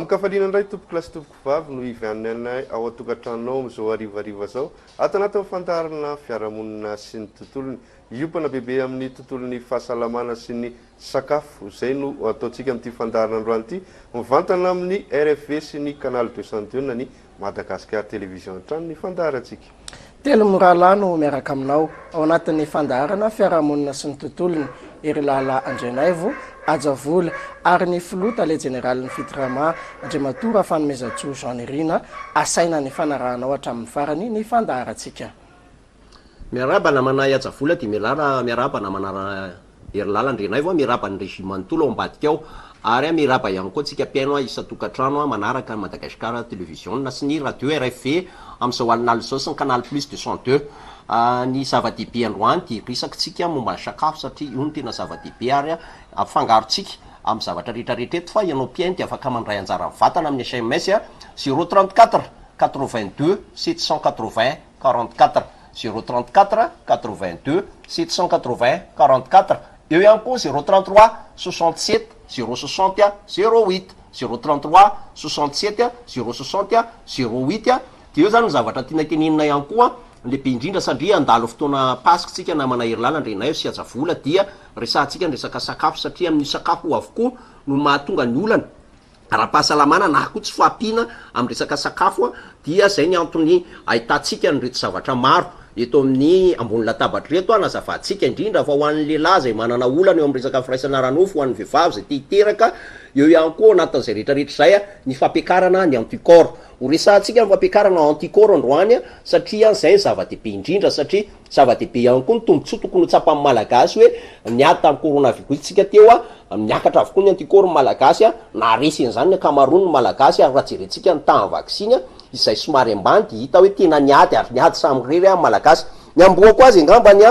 Amin-kafaliana indray tompokolahy sy tompokovavy no hiviananay ao an-tokantranonao amin'izao harivariva izao, ato anatin'ny fandaharana Fiarahamonina sy ny tontolony. Hiompana bebe amin'ny tontolon'ny fahasalamana sy ny sakafo, izay no ataontsika amin'ity fandaharana androany ity, mivantana amin'ny rfv sy ny Canal 202 na ny Madagascar Télévision hatrany ny fandaharantsika. Telo mirahalahy no miaraka aminao ao anatin'ny fandaharana Fiarahamonina sy ny tontolony, Herilala Andrianaivo, Haja Vola, ary ny Filoha Tale Jeneralin'ny Fitrama, Andriamatoa Rafanomezantsoa Jean Nirina, asaina ny fanarahanao hatramin'ny farany ny fandaharantsika. Miarahaba namana Haja Vola dia miarahaba miarahaba namana Herilala Andrianaivo a, miarahaba ny régie manontolo ao ambadika ao ary a miarahaba ihany koa antsika mpihaino a isan-tokantrano a manaraka ny Madagascar Television sy ny radio rfv amin'izao alinalina izao sy ny Canal Plus 202. Ny zava-dehibe androany dia resakitsika momba ny sakafo satria io no tena zava-dehibe ary ampifangarontsika amin'ny zavatra rehetra rehetra eto fa ianao mpihaino dia afaka mandray anjara mivantana amin'ny sms a 034 82 780 44 034 82 780 44 eo ihany koa 033 67 060 08 033 67 060 08 de eo zany ny zavatra tiana tenenina ihany koa lehibe indrindra satria andalo fotoana paska tsika namana Herilala Andrianaivo sy Haja Vola dia resahantsika ny resaka sakafo satria amin'io sakafo io avokoa no mahatonga ny olana ara-pahasalamana na koa tsy fahampiana amin'ny resaka sakafo dia zay ny antony ahitantsika an'ireto zavatra maro eto amin'ny ambony latabatra ireto anazavantsika indrindra fa ho an'ny lehilahy zay manana olana eo amin'ny resaka firaisana ara-nofo, ho an'ny vehivavy zay te hiteraka, eo ihany koa ao anatin'izay rehetrarehetra izay ny fampiakarana ny anticorps. Ho resahantsika ny fampiakarana anticorps androany satria zay ny zava-dehibe indrindra satria Zava-dehibe ihany koa ny tombontsoa tokony ho tsapan'ny Malagasy hoe niady tamin'ny coronavirus tsika teo, niakatra avokoa ny anticorps ny Malagasy, naharesy an'izany ny ankamaroan'ny Malagasy ary raha jerentsika ny tahan'ny vaksiny izay somary ambany dia hita hoe tena niady ary niady samy irery ny Malagasy. Ny amboako azy angambany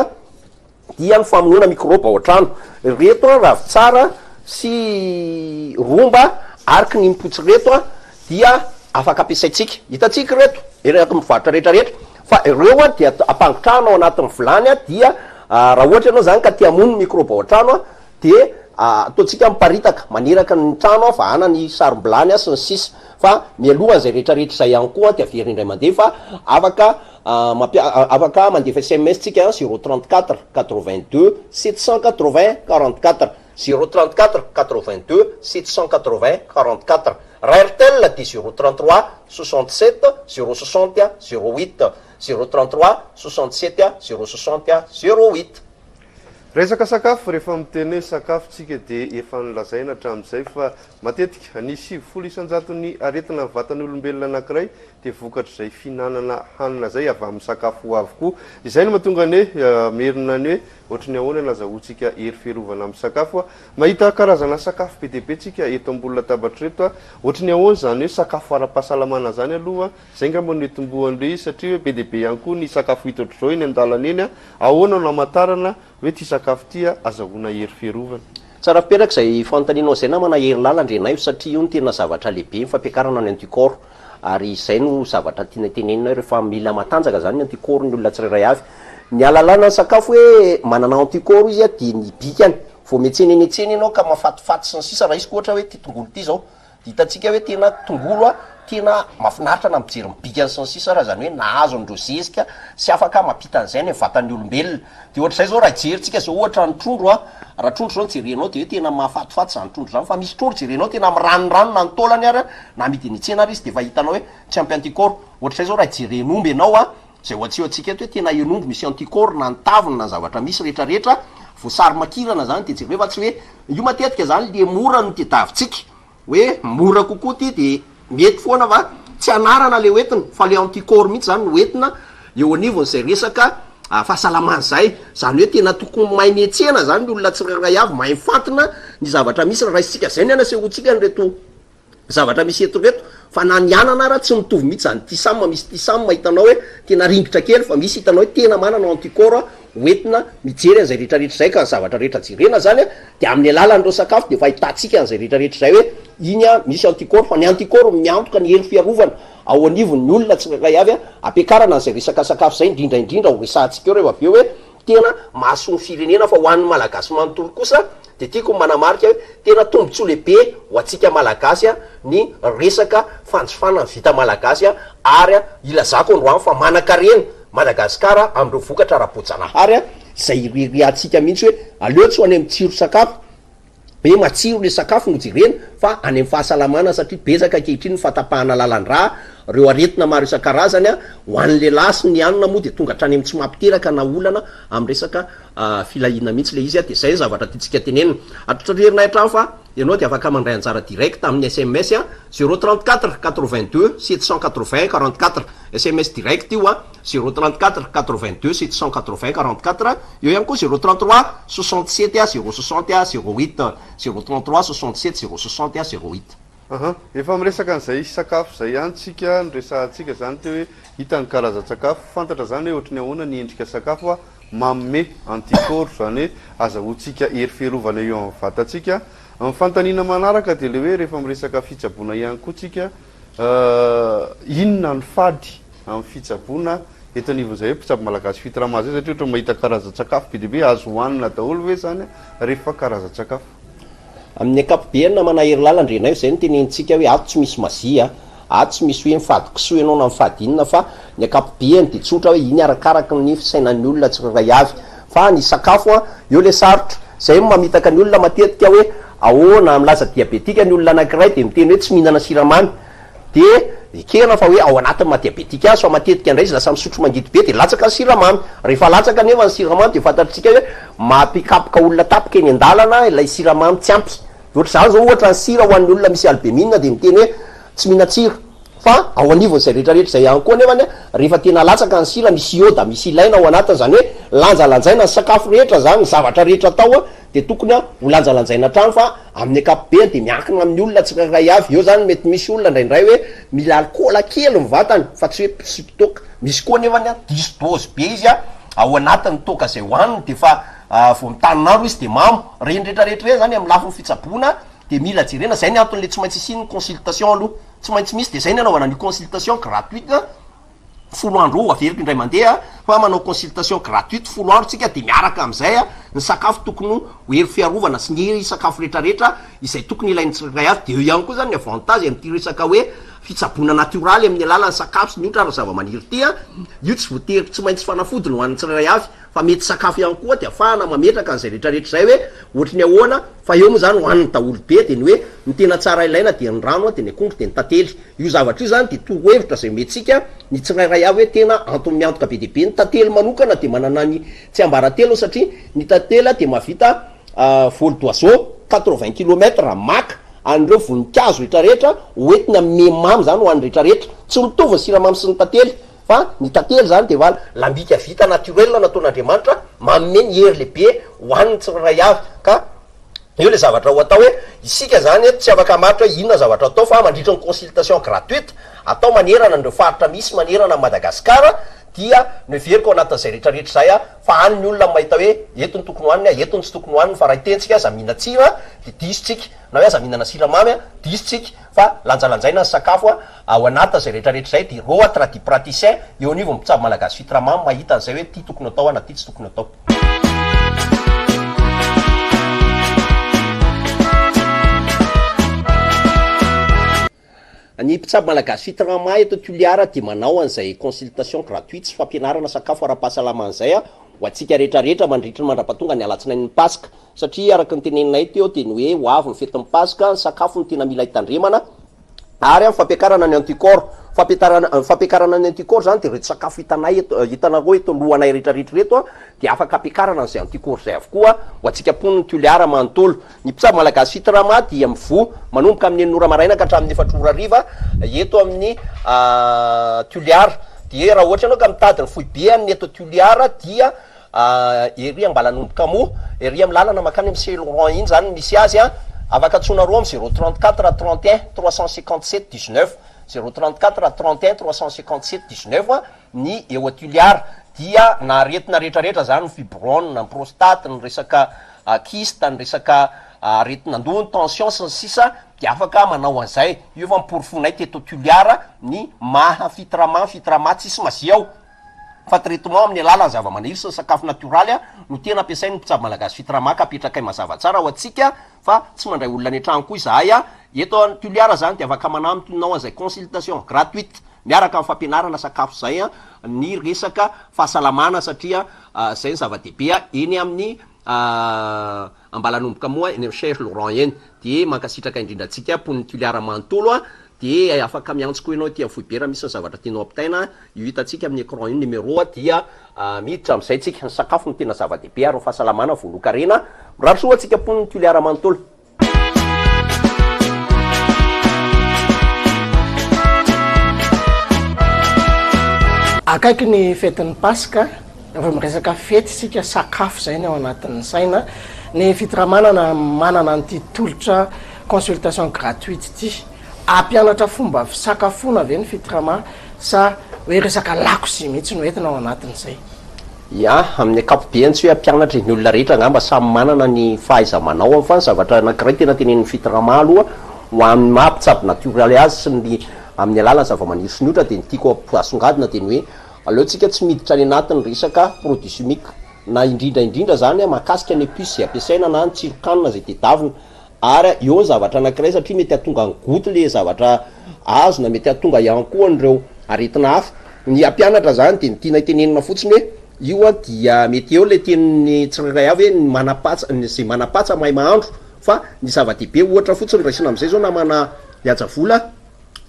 dia ny famonoana mikrôba ao an-trano. Ireto ravintsara sy romba ary kinimpotsy ireto dia afaka ampiasaintsika. Hitantsika ireto, eraky ny mivarotra rehetra rehetra, fa ireo an dia ampangotrahana ao anatin'ny vilany an, dia raha ohatra ianao zany ka te hamono ny mikrôba ao an-trano an, dia ataontsika miparitaka maneraka ny trano an, vahana ny sarom-bilany an sy ny sisa. Fa mialohan'izay rehetra rehetra izay ihany koa an, dia averina indray mandeha fa afaka mampia- afaka mandefa sms tsika 034 82 780 44. 034 82 780 44 Raha Airtel dia 033 67 060 08 033 67 060 08. Resaka sakafo, rehefa miteny hoe sakafo tsika dia efa nolazaina hatramin'izay fa matetika ny 90 isan-jaton'ny aretina ny vatan'ny olombelona anankiray dia vokatr'izay fihinanana hanina izay avy amin'ny sakafo avokoa. Izay no mahatonga ny hoe merina ny hoe ohatry ny ahoana no azahoantsika hery fiarovana amin'ny sakafo. Mahita karazana sakafo be dia be tsika eto ambony latabatra eto. Ohatry ny ahoana izany hoe sakafo ara-pahasalamana izany aloha? Izay angamba no itomboan'ilay izy satria hoe be dia be ihany koa ny sakafo hita ohatr'izao eny an-dalana eny. Ahoana no hamantarana hoe ity sakafo ity azahoana hery fiarovana? Tsara fipetraka izay fanontanianao izay namana Herilala Andrianaivo satria io no tena zavatra lehibe ny fampiakarana ny anticorps. Ary izay no zavatra tiana tenenina hoe rehefa mila matanjaka zany ny anticorps ny olona tsirairay avy. Ny ahalalana ny sakafo hoe manana anticorps izy dia ny bikany. Vao miantsena eny an-tsena ianao ka mahafatifaty sy ny sisa raisiko ohatra hoe ity tongolo ity zao dia hitantsika hoe tena tongolo a, tena mahafinaritra na mijery ny bikany sy ny sisa ary zany hoe nahazo an'ireo zezika sy afaka mampita an'izay any amin'ny vatan'ny olombelona. Dia ohatr'izay zao raha jerintsika zao ohatra ny trondro a, raha trondro zao no jerenao dia hoe tena mahafatifaty zany trondro zany, fa misy trondro jerenao tena miranondrano na ny taolany ary na amidy eny an-tsena ary izy dia efa hitanao hoe tsy ampy anticorps, ohatr'izay zao raha hijery hen'omby ianao a, zay ho atseho-antsika eto hoe tena hen'omby misy anticorps na ny taviny na ny zavatra misy rehetrarehetra, voasary makirana zany dia jereo fa tsy hoe, io matetika zany le mora no tediavintsika, Hoe mora kokoa ty de mety foana fa tsy anarana le hoentina fa le anticorps mihitsy zany no hoentina eo anivon'izay resaka fahasalamana zay, zany hoe tena tokony mahay miantsena zany ny olona tsirairay avy, mahay mifantina ny zavatra misy raha raisintsika, zay ny anasehoantsika an'ireto zavatra misy eto ireto fa na ny anana ara tsy mitovy mihitsy zany tisam, misy tisam hitanao hoe tena ringitra kely fa misy hitanao hoe tena manana anticorps hoentina mijery an'izay rehetra rehetra izay ka ny zavatra rehetra jerena zany dia amin'ny alalan'ireo sakafo dia efa ahitantsika an'izay rehetra rehetra izay hoe iny an misy anticorps fa ny anticorps miantoka ny hery fiarovana ao anivon'ny olona tsirairay avy an ampiakarana an'izay resaka sakafo izay indrindra indrindra ho resahantsika eo rehefa avy eo hoe tena mahasoa ny firenena fa ho an'ny malagasy manontolo kosa. Dia tiako ny manamarika hoe tena tombontsoa lehibe ho antsika Malagasy ny resaka fanjifana ny vita malagasy ary ilazako androany fa manankarena Madagasikara amin'ireo vokatra ara-boajanahary izay iririantsika mihitsy hoe aleo tsy ho any amin'ny tsiro sakafo hoe matsiro le sakafo no jerena fa any amin'ny fahasalamana satria betsaka ankehitriny ny fahatapahana lalan-drà, ireo aretina maro isan-karazany ho an'ny lehilahy sy ny anona moa dia tonga hatrany amin'ny tsy mampiteraka na olana amin'ny resaka filahiana mihitsy le izy dia izay ny zavatra tiantsika tenenina. Atrerinay hatrany fa ianao dia afaka mandray anjara direct amin'ny sms zéro 34 82 780 44, sms direct io an. Zéro 34 82 780 44, eo ihany koa zéro 33 67 zéro 60 zéro 8, zéro 33 67 zéro 60 zéro 8. Aha, efa miresaka an'izay sakafo izay ihany tsika, noresahantsika izany teo hoe hita ny karazan-tsakafo, fantatra izany hoe ohatry ny ahoana ny endrika sakafo manome anticorps, izany hoe azahoantsika hery fiarovana eo amin'ny vatantsika. Ny fanontaniana manaraka dia ilay hoe rehefa miresaka fitsaboana ihany koa tsika, inona no fady amin'ny fitsaboana eto anivon'izay hoe mpitsabo malagasy Fitrama zay satria ohatra mahita karazan-tsakafo be dia be azo hohanina daholo ve zany rehefa karazan-tsakafo? Amin'ny ankapobeny namana Herilala Andrianaivo izay no tenenintsika hoe ato tsy misy mazia a, ato tsy misy hoe mifady kisoa ianao na mifady inona fa ny ankapobeny dia tsotra hoe iny arakaraky ny fisainan'ny olona tsirairay avy fa ny sakafo a, eo le sarotra, izay no mamitaka ny olona matetika hoe ahoana milaza diabetika ny olona anankiray dia miteny hoe tsy mihinana siramamy Dia ekena fa hoe ao anatin'ny maha diabetika azy fa matetika indray izy lasa misotro mangidy be dia latsaka ny siramamy. Rehefa latsaka anefa ny siramamy dia fantatritsika hoe mampikapoka olona tapaka eny an-dalana ilay siramamy tsy ampy. Dia ohatr'izany izao ohatra ny sira ho an'ny olona misy albumine dia miteny hoe tsy mihinan-tsira. Fa ao anivon'izay rehetrarehetra izay ihany koa anefany rehefa tena latsaka ny sira misy ioda misy ilaina ao anatiny izany hoe lanjalanjaina ny sakafo rehetra izany ny zavatra rehetra atao dia tokony ho lanjalanjaina hatrany fa amin'ny ankapobeny dia miankina amin'ny olona tsirairay avy, eo zany mety misy olona indraindray hoe mila alikaola kely ny vatany fa tsy hoe mpisotro toaka, misy koa nefany an diso dose be izy an ao anatin'ny toaka izay hohaniny dia efa vao mitanin'andro izy dia mamo, ireny rehetra rehetra ireny zany amin'ny lafiny fitsaboana dia mila jerena, zay ny anton'le tsy maintsy hisian'ny consultation aloha, tsy maintsy misy dia zay ny anaovana an'io consultation gratuite. 10 andro eo averiko indray mandeha fa manao consultation gratuite 10 andro tsika de miaraka amizay ny sakafo tokony ho hery fiarovana sy ny sakafo retraretra izay tokony ilain'ny tsirairay avy de eo ihany koa zany ny avantage amin'ity resaka hoe fitsaboana natioraly amin'ny alalan'ny sakafo sy ny otra ary ny zavamaniry ity a io tsy voatery tsy maintsy fanafody no hoan'ny tsirairay avy fa mety sakafo ihany koa de afahana mametraka an'izay retraretra izay hoe ohatry ny ahoana fa eo moa zany hoan'ny daholo be de ny hoe ny tena tsara ilaina dia ny rano de ny akondro de ny tantely Io zavatra io izany dia torohevitra izay omentsika ny tsirairay avy hoe tena antony miantoka be dia be. Ny tantely manokana dia manana ny tsiambaratelony satria ny tantely dia mahavita vol d'oiseau 80 kilomètre maka an'ireo voninkazo rehetrarehetra hoentiny hanome mamy izany ho an'ny rehetrarehetra. Tsy mitovy ny siramamy sy ny tantely fa ny tantely izany dia efa lambika vita naturel nataon'Andriamanitra manome ny hery lehibe ho an'ny tsirairay avy ka Eo le zavatra ho atao hoe isika zany eto tsy afaka hamaritra hoe inona zavatra atao fa mandritra ny consultation gratuite atao manerana an'ireo faritra misy manerana an'i Madagasikara dia noheveriko ao anatin'izay rehetra rehetra izay aho fa any ny olona no mahita hoe eto no tokony hohanina eto no tsy tokony hohanina fa raha hiteny tsika aza mihinan-tsira dia diso tsika na hoe aza mihinana siramamy diso tsika fa lanjalanjaina ny sakafo ao anatin'izay rehetra rehetra izay dia ireo tradipraticien eo anivon'ny mpitsabo malagasy fitramamy mahita an'izay hoe ity tokony atao na ity tsy tokony atao. Ny mpitsabo malagasy Fitrama eto Toliara dia manao an'izay consultation gratuite sy fampianarana sakafo ara-pahasalamana izay ho antsika rehetra rehetra mandritry ny mandra-pahatonga ny alatsinain'ny Paska satria araka ny teneninay teo dia ny hoe ho avy ny fetin'ny Paska, ny sakafo no tena mila hitandremana. Ary amin'ny fampiakarana ny anticorps, fampiatarana, fampiakarana ny anticorps zany dia ireto sakafo hitanay eto, hitanareo eto alohanay rehetrarehetra ireto an, dia afaka ampiakarana an'izay anticorps izay avokoa ho antsika mponin'i Toliara manontolo. Ny mpitsabo malagasy Fitrama dia mivoha manomboka amin'ny enina ora maraina ka hatramin'ny efatra ora hariva eto amin'ny Toliara. Dia raha ohatra ianao ka mitady ny foibeany eto Toliara dia Ery Ambalanombokamoa, ery amin'ny lalana mankany amin'ny Saint Laurent iny izany no misy azy an! Afaka antsoinareo amin'ny 034 31 357 19, 034 31 357 19 ny eo Toliara. Dia na aretina rehetrarehetra izany, ny fibrone, ny prostate, ny resaka kyste, ny resaka aretin'andoha, ny tension sy ny sisa dia afaka manao an'izay. Io efa noporofoinay teto Toliara ny maha fitrama, fitrama tsisy mazia ao. Fa traitement amin'ny alalan'ny zavamaniry sy ny sakafo natioraly no tena ampiasain'ny mpitsabo malagasy Fitrama ka apetrakay mazava tsara ho antsika fa tsy mandray olona any an-trano koa izahay eto Toliara zany dia afaka manampinao an'izay consultation gratuite miaraka amin'ny fampianarana sakafo izay ny resaka fahasalamana satria izay ny zava-dehibe eny amin'ny Ambalanomboka moa eny amin'ny Cheikh Laurent eny dia mankasitraka indrindra antsika mponin'i Toliara manontolo dia afaka miantso koa ianao ety amin'ny foibe raha misy ny zavatra tianao ampitaina, io hitantsika amin'ny écran io ny numéro dia miditra amin'izay tsika, ny sakafo no tena zava-dehibe ary ny fahasalamana voalohan-karena, mirary soa antsika mponin'i Toliara manontolo. Akaiky ny fetin'ny Paska, rehefa miresaka fety isika, sakafo izay ny ao anatin'ny saina. Ny Fitramanana manana an'ity tolotra consultation gratuite ity. Hampianatra fomba fisakafoana ve ny Fitrama sa hoe resaka lakozia mihitsy no entina ao anatin'izay? Ya, amin'ny ankapobeny tsy hoe hampianatra e, ny olona rehetra angamba samy manana ny fahaiza-manao fa ny zavatra anankiray tena tenenin'ny Fitrama aloha ho an'ny maha mpitsabo natioraly azy sy ny amin'ny alalan'ny zavamaniry sy ny otra dia ny tiako asongadina dia ny hoe aleo tsika tsy miditra any anatin'ny resaka produits chimiques na indrindra indrindra zany mahakasika ny épices izay ampiasaina na ny tsiron-kanina izay tedavina Ary eo ny zavatra anankiray satria mety hahatonga ny goutte le zavatra azo na mety hahatonga ihany koa an'ireo aretina hafa. Ny hampianatra zany de ny tiana hitenenina fotsiny hoe io an dia mety eo le tenin'ny tsirairay avy hoe ny manapatsa, ny ze manapatsa mahay mahandro fa ny zava-dehibe ohatra fotsiny raisina am'zay zao namana Mihaja-vola,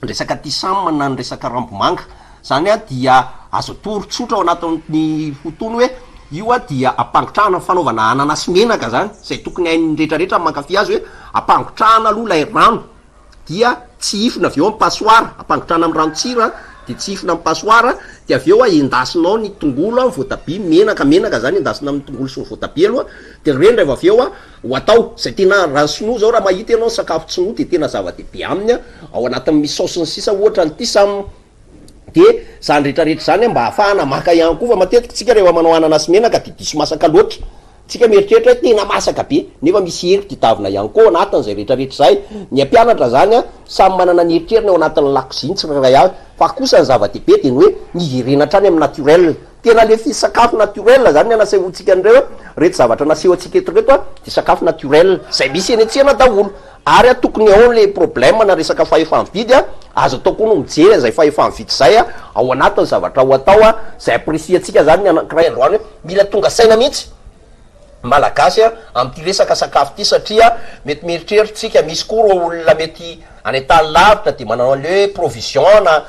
ny resaka tisam na ny resaka rambomanga zany an dia azo atoro tsotra ao anatin'ny fotoany hoe io an dia ampangotrahana ny fanaovana anana sy menaka zany zay tokony hain'ny retraretra ny mankafy azy hoe ampangotrahana aloha ilay rano dia tsihifina avy eo amin'ny passoire ampangotrahana amin'ny ranon-tsira dia tsihifina amin'ny passoire dia avy eo an endasinao ny tongolo an voatabia menaka menaka zany endasina amin'ny tongolo sy ny voatabia aloha dia ireny rehefa avy eo an Ho atao, izay tena, raha ny sinoa zao raha mahita ianao ny sakafon-tsinoa dia tena zava-dehibe aminy an, ao anatin'ny misy saosy sy ny sisa ohatra ny tisam, dia izany rehetra rehetra izany an mba ahafahana maka ihany koa fa matetika tsika rehefa manao anana sy menaka dia diso masaka loatra, tsika mieritreritra hoe tena masaka be nefa misy hery tedavina ihany koa ao anatin'izay rehetra rehetra izay, ny mpianatra izany an samy manana ny eritreriny ao anatin'ny lakozia ny tsirairay avy fa kosa ny zava-dehibe dia ny hoe miverena hatrany amin'ny naturel. Tena le fi sakafo naturel zany ny anasehoantsika an'ireo a, reto zavatra naseho antsika eto reto a de sakafo naturel zay misy eny an-tsena daholo, ary a tokony ao le problème na resaka fahefa-mividy a, azo atao koa no mijery an'izay fahefa-mividy zay a ao anatin'ny zavatra ho atao a, zay apprécier-ntsika zany ny anankiray androany hoe mila tonga saina mihitsy. Malagasy amin'ity resaka sakafo ity satria mety mieritreritra tsika misy koa ireo olona mety any an-tany lavitra dia manao an'le hoe provision na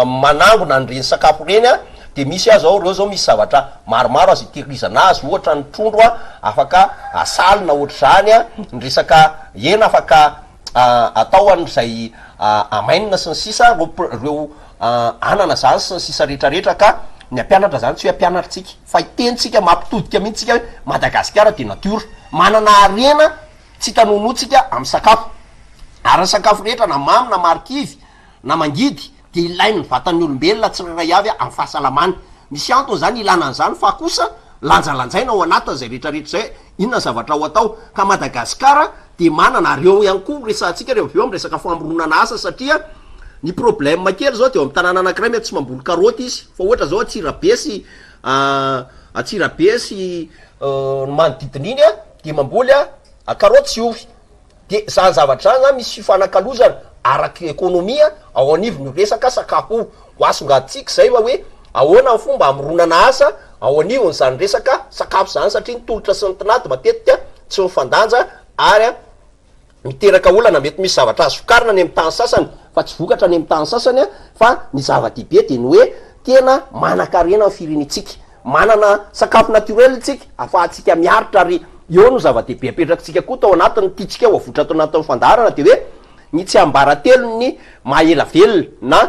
manangona an'ireny sakafo ireny an, dia misy aza ao ireo zao misy zavatra maromaro azo itehirizana azy ohatra ny trondro an afaka asalina ohatr'izany an, ny resaka hena afaka atao an'izay amainina sy ny sisa reo anana zany sy ny sisa retraretra ka ny ampianatra zany tsy hoe ampianatra tsika fa hiteny tsika mampitodika mihitsy tsika hoe Madagasikara de natiora manana harena tsy hita nonoa tsika amy sakafo ary ny sakafo rehetra na mamy na marikivy na mangidy dia ilain'ny vatan'ny olombelona tsirairay avy amin'ny fahasalamany. Misy antony izany ilana an'izany fa kosa lanjalanjaina ao anatin'izay rehetrarehetra izay inona ny zavatra ho atao. Ka Madagasikara dia manana ary eo ihany koa resahantsika rehefa avy eo amin'ny resaka famoronana asa satria ny problème kely izao dia eo amin'ny tanàna anankiray mety tsy mamboly karaoty izy fa ohatra izao Antsirabe sy Antsirabe sy ny manodidina iny dia mamboly karaoty sy ovy. Dia izany zavatra izany zany misy fifanakalozana araka ekonomia ao anivon'io resaka sakafo io. Ho asongadintsika izay fa hoe ahoana ny fomba hamoronana asa ao anivon'izany resaka sakafo izany satria ny tolotra sy ny tinady matetika tsy mifandanja ary miteraka olana. Mety misy zavatra azo vokarina any amin'ny tany sasany fa tsy vokatra any amin'ny tany sasany fa ny zava-dehibe dia ny hoe tena manan-karena ny firenentsika. Manana sakafo naturel tsika afahantsika miaritra ary eo no zava-dehibe apetrakitsika koa tao anatin'ny tiantsika ho avoitra ato anatin'ny fandaharana dia hoe ny tsiambaratelon'ny maha ela velona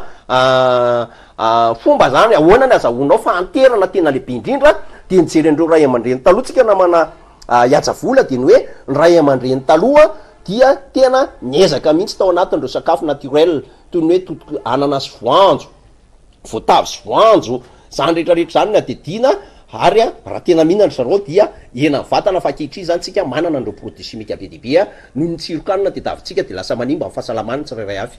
na fomba zany ahoana ny azahoanao fahanterana tena lehibe indrindra dia nijery an'ireo ray aman-dreny taloha tsika namana Hiajavola dia ny hoe ny ray aman-dreny taloha dia tena niezaka mihitsy tao anatin'ireo sakafo naturel toy ny hoe totoko anana sy voanjo voatavo sy voanjo, zany rehetra rehetra zany no adidina. Ary raha tena mihinana ry zareo dia hena ny vatana fa ankehitriny izany tsika manana an'ireo produits chimiques be dia be noho ny tsiron-kanina tediavintsika dia lasa manimba ny fahasalaman'ny tsirairay avy.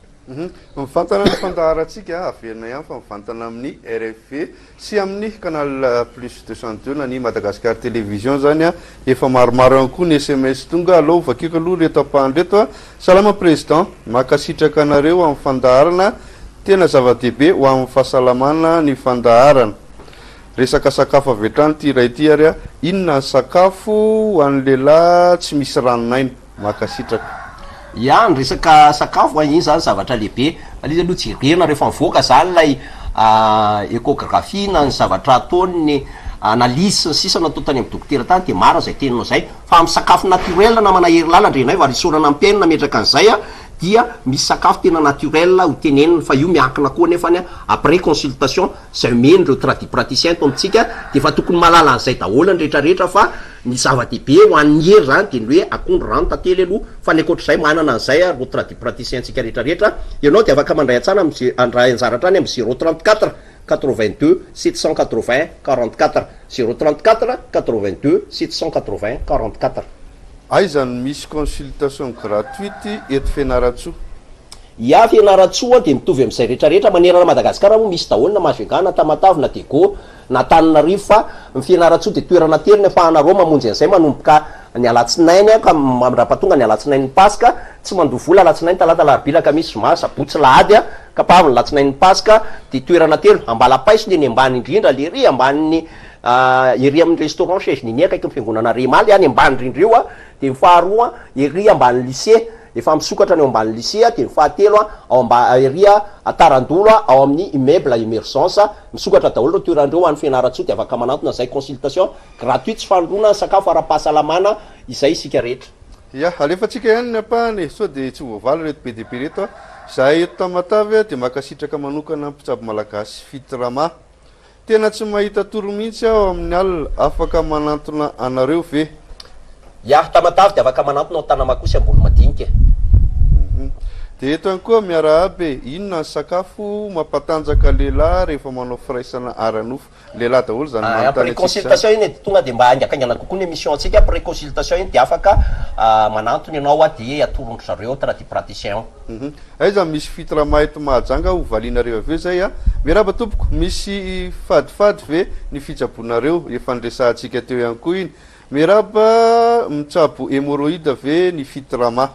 Mivantana ny fandaharantsika, averina ihany fa mivantana amin'ny rfv sy amin'ny Canal Plus 202 na ny Madagascar Télévision izany. Efa maromaro ihany koa ny sms tonga, aleo vakiko aloha ireto ampahany ireto. Salama Président, mankasitraka anareo amin'ny fandaharana, tena zava-dehibe ho amin'ny fahasalamana ny fandaharana. Resaka sakafo avy hatrany ity iray ity ary a! Inona ny sakafo ho an'ny lehilahy tsy misy ranon'aina? Mankasitraka. Ya, ny resaka sakafo a, iny zany zavatra lehibe, fa le izy aloha jerena rehefa mivoaka zany ilay echographie na ny zavatra ataony, ny analyse sy ny sisa natao tany amin'ny dokotera tany dia marina izay teninao izay, fa amin'ny sakafo naturel namana Herilala Andrianaivo ary isaorana ny mpihaino nametraka an'izay a, dia misy sakafo tena naturel ho tenenina fa io miankina koa nefany après consultation izay omeny ireo tradipraticien eto amintsika dia efa tokony mahalala an'izay daholo ny rehetra rehetra fa ny zava-dehibe ho an'ny hery zany dia ny hoe akondro rano tantely aloha fa ny ankoatr'izay manana an'izay ary ireo tradipraticien ntsika rehetra rehetra ianao dia afaka mandray antsana amin'ny ze- handray anjara hatrany amin'ny zéro 34 82 780 44 zéro 34 82 780 44. Aiza no misy consultation gratuite eto Fianarantsoa? Ya Fianarantsoa dia mitovy amin'izay rehetra rehetra manerana Madagascar moa misy daholo na Majunga na Tamatave na Diego na Antananarivo fa ny Fianarantsoa dia toerana telo ny afahanareo mamonjy an'izay manomboka ny alatsinainy ka mandrapatonga ny alatsinainin'ny paska tsy mandoa vola alatsinainy talata alarobia alakamisy zoma sabotsy lahady ka mpavy ny latsinainin'ny paska dia toerana telo Ambalapaiso ny eny ambany indrindra le ery ambanin'ny ery amin'ny restaurant chez Nini akaikin'ny fiangonana Rema le any ambany indrindra io dia ny faharoa ery ambany lycée Efa misokatra ny ao ambany lycée dia ny fahatelo ao amba ery Antarandolo ao amin'ny immeuble Emergence. Misokatra daholo ireo toerana ireo ho an'ny Fianarantsoa dia afaka manantona izay consultation gratuite sy fanoloana ny sakafo ara-pahasalamana izay isika rehetra. Ya, alefantsika ihany ny ampahany e, sao dia tsy voavaly ireto be dia be ireto a. Izahay eto Tamatave dia mankasitraka manokana ny mpitsabo malagasy Fitrama. Tena tsy mahita tory mihitsy aho amin'ny alina, afaka manantona anareo ve? Ya, Tamatave dia afaka manantona ao Tanamakoa sy Ambolomadinika e. Dia eto ihany koa, miarahaba e, inona ny sakafo mampatanjaka lehilahy rehefa manao firaisana ara-nofo? Lehilahy daholo izany manontany Après antsika izany. consultation iny e, tonga dia mba haingankaingana kokoa ny émission antsika, après consultation iny dia afaka manantona ianao dia atoron-dry zareo tradipraticien ao. Hum aiza misy fitrama eto Mahajanga ho valianareo avy eo zay a! Miarahaba tompoko, misy fadifady ve ny fitsaboanareo? Efa niresahantsika teo ihany koa iny. Miarahaba, mitsabo hemorroïde ve ny fitrama?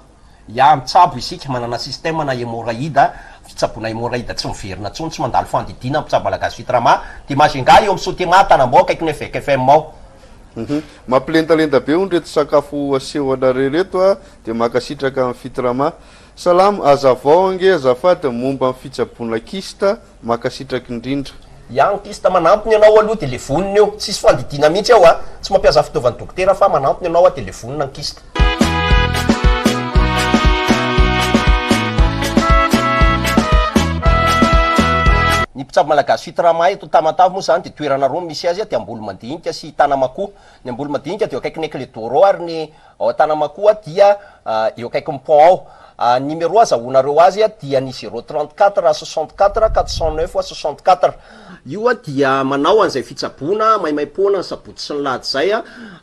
Ya, mitsabo isika, manana système na hemorroïde, fitsaboana hemorroïde tsy miverina intsony, tsy mandalo fandidiana ny mpitsabo malagasy fitrama, dia Majunga eo amin'ny Sotema Tanambao akaikin'ny Evec FM ao. Hum mampilendalenda be hono reto sakafo aseho anareo reto a, dia mankasitraka amin'ny fitrama. Salama, azavao ange azafady ny momba ny fitsaboana kyste, mankasitraka indrindra. Ya ny kyste manampiny anao aloha de levonina io, tsisy fandidiana mihitsy ao a, tsy mampiasa fitaovan'ny dokotera fa manampiny anao de levonina ny kyste. Ny mpitsabo malagasy Fitrama eto Tamatave moa izany dia toerana roa no misy azy, dia Ambolomadinika sy Tanamakoa. Ny Ambolomadinika dia eo akaikin'ny Eclet d'Oro ary ny Ao Antanamakoa dia eo akaikin'ny pont ao. Ny numéro azahoanareo azy dia ny zéro 34 64 409 64. Io dia manao an'izay fitsaboana maimaimpoana ny sabotsy sy ny lahady izay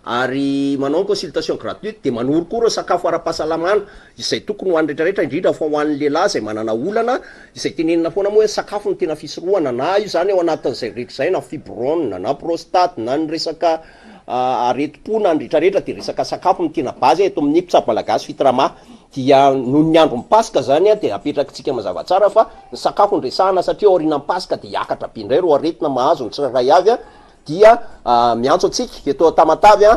ary manao ny consultation gratuite dia manoro koa ireo sakafo ara-pahasalamana izay tokony ho an'ny rehetrarehetra indrindra fa ho an'ny lehilahy izay manana olana izay tenenina foana moa hoe ny sakafo no tena fisorohana na io izany ao anatin'izay rehetra izay na fibrome na prostate na ny resaka Aretim-po na ny retraretra dia resaka sakafo no tena base eto amin'ny mpitsabo malagasy Fitrama dia noho ny andron'ny paska zany dia apetrakitsika mazava tsara fa ny sakafo no resahana satria aorianan'ny paska dia hiakatra be indray ireo aretina mahazo ny tsirairay avy dia miantso antsika eto Tamatave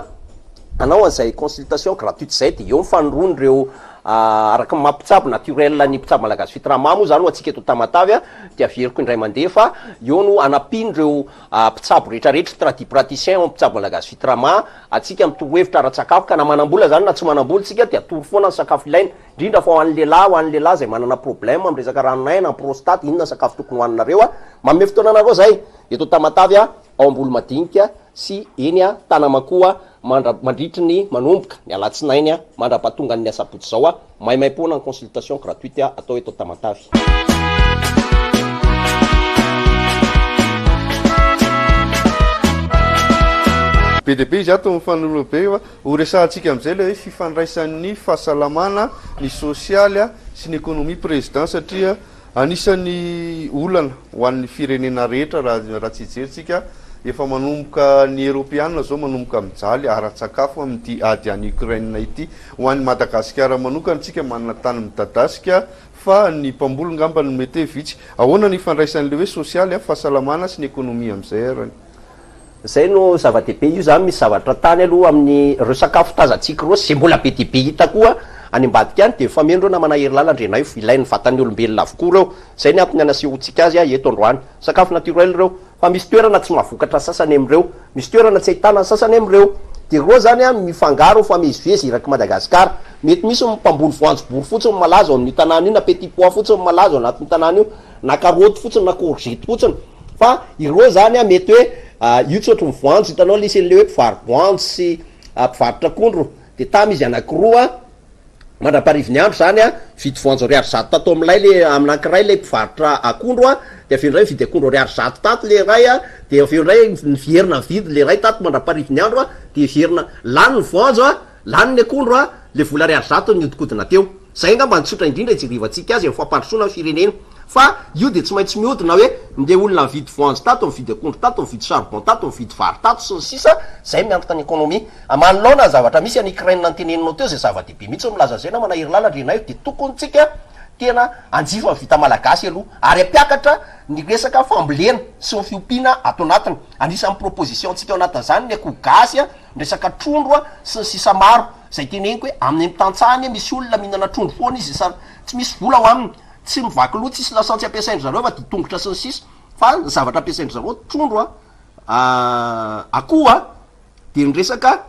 hanao an'izay consultation gratuite izay dia eo ny fanoroana ireo araka ny maha mpitsabo naturel ny mpitsabo malagasy Fitrama moa zany ho antsika eto Tamatave dia averiko indray mandeha fa eo no hanampian'ireo Mpitsabo rehetra rehetra, tradipraticien ao mpitsabo malagasy Fitrama, antsika mitoro hevitra ara-tsakafo ka na manam-bola zany na tsy manam-bola tsika dia atoro foana ny sakafo ilaina, indrindra fa ho an'ny lehilahy, ho an'ny lehilahy izay manana problème amin'ny resaka ranon'aina, amin'ny prostate, inona ny sakafo tokony hohaninareo a, manome fotoana anareo zahay eto Tamatave a, ao Ambolomadinika sy eny a Tanamakoa mandra mandritry ny manomboka ny alatsinainy a mandrapatongan'ny asabotsy izao a, maimaimpoana ny consultation gratuite atao eto Tamatave. Be dia be izy ato mifanolo be fa ho resahantsika amin'izay ilay hoe fifandraisan'ny fahasalamana, ny sosialy sy ny ekonomia Président satria anisan'ny olana ho an'ny firenena rehetra raha raha tsy hijery tsika efa manomboka ny Eropeana zao manomboka mijaly ara-tsakafo amin'ity ady any Ukraine ity. Ho an'i Madagasikara manokana tsika manana tany midadasika fa ny mpamboly ngamba no mety hoe vitsy. Ahoana ny ifandraisan'ilay hoe sosialy, fahasalamana sy ny ekonomia amin'izay arany? Zay no zava-dehibe, io zany misy zavatra tany aloha amin'ny ireo sakafo tazantsika ireo sy zay mbola be dia be hita koa any ambadika any dia mifameno ireo namana Herilala Andrianaivo, ilain'ny vatan'ny olombelona avokoa ireo, zay ny antony anasehoantsika azy eto androany, sakafo naturel ireo fa misy toerana tsy mahavokatra sasany amin'ireo, misy toerana tsy ahitana ny sasany amin'ireo, dia ireo zany mifangaro mifamezivezy erak'i Madagasikara, mety misy ny mpamboly voanjobory fotsiny malaza ao amin'io tanàna io na petit pois fotsiny malaza ao anatin'io tanàna io na karoty fotsiny na courgette fotsiny fa ireo zany an mety hoe io tsy ohatry ny voanjo hitanao lesy an'le hoe mpivaro-boanjo sy mpivarotra akondro de tamy izy anakiroa mandra-paharivin'ny andro zany an mividy voanjo ariary zato tato amin'ilay le amin'ankiray le mpivarotra akondro an de avy eo indray mividy akondro ariary zato tato le iray an de avy eo indray miverina mividy le iray tato mandra-paharivin'ny andro an de heverina lany ny voanjo an lany ny akondro an le vola ariary zato niodikodina teo. Zay angamba no tsotra indrindra hijerevantsika azy amin'ny fampandrosoana ny firenena. Fa io dia tsy maintsy mihodina hoe ndeha olona nividy voanjo tato, nividy akondro tato, nividy charbon tato, nividy vary tato sy ny sisa Zay miantoka ny économie. Manoloana ny zavatra misy any Ukraine noteneninao teo izay zava-dehibe mihitsy ny milaza an'izay namana Herilala Andrianaivo dia tokony tsika tena hanjifa ny vita malagasy aloha ary hampiakatra ny resaka fambolena sy ny fiompiana ato anatiny. Anisan'ny proposition-tsika ao anatin'izany ny akoho gasy, ny resaka trondro sy ny sisa maro. Zay teneniko hoe amin'ny tantsaha anie misy olona mihinana trondro foana izy sa tsy misy vola ao aminy, tsy mivaky loha, tsisy lasantsy ampiasain-dry zareo fa ditongotra sy ny sisa fa ny zavatra ampiasain-dry zareo trondro a, akoho a, de ny resaka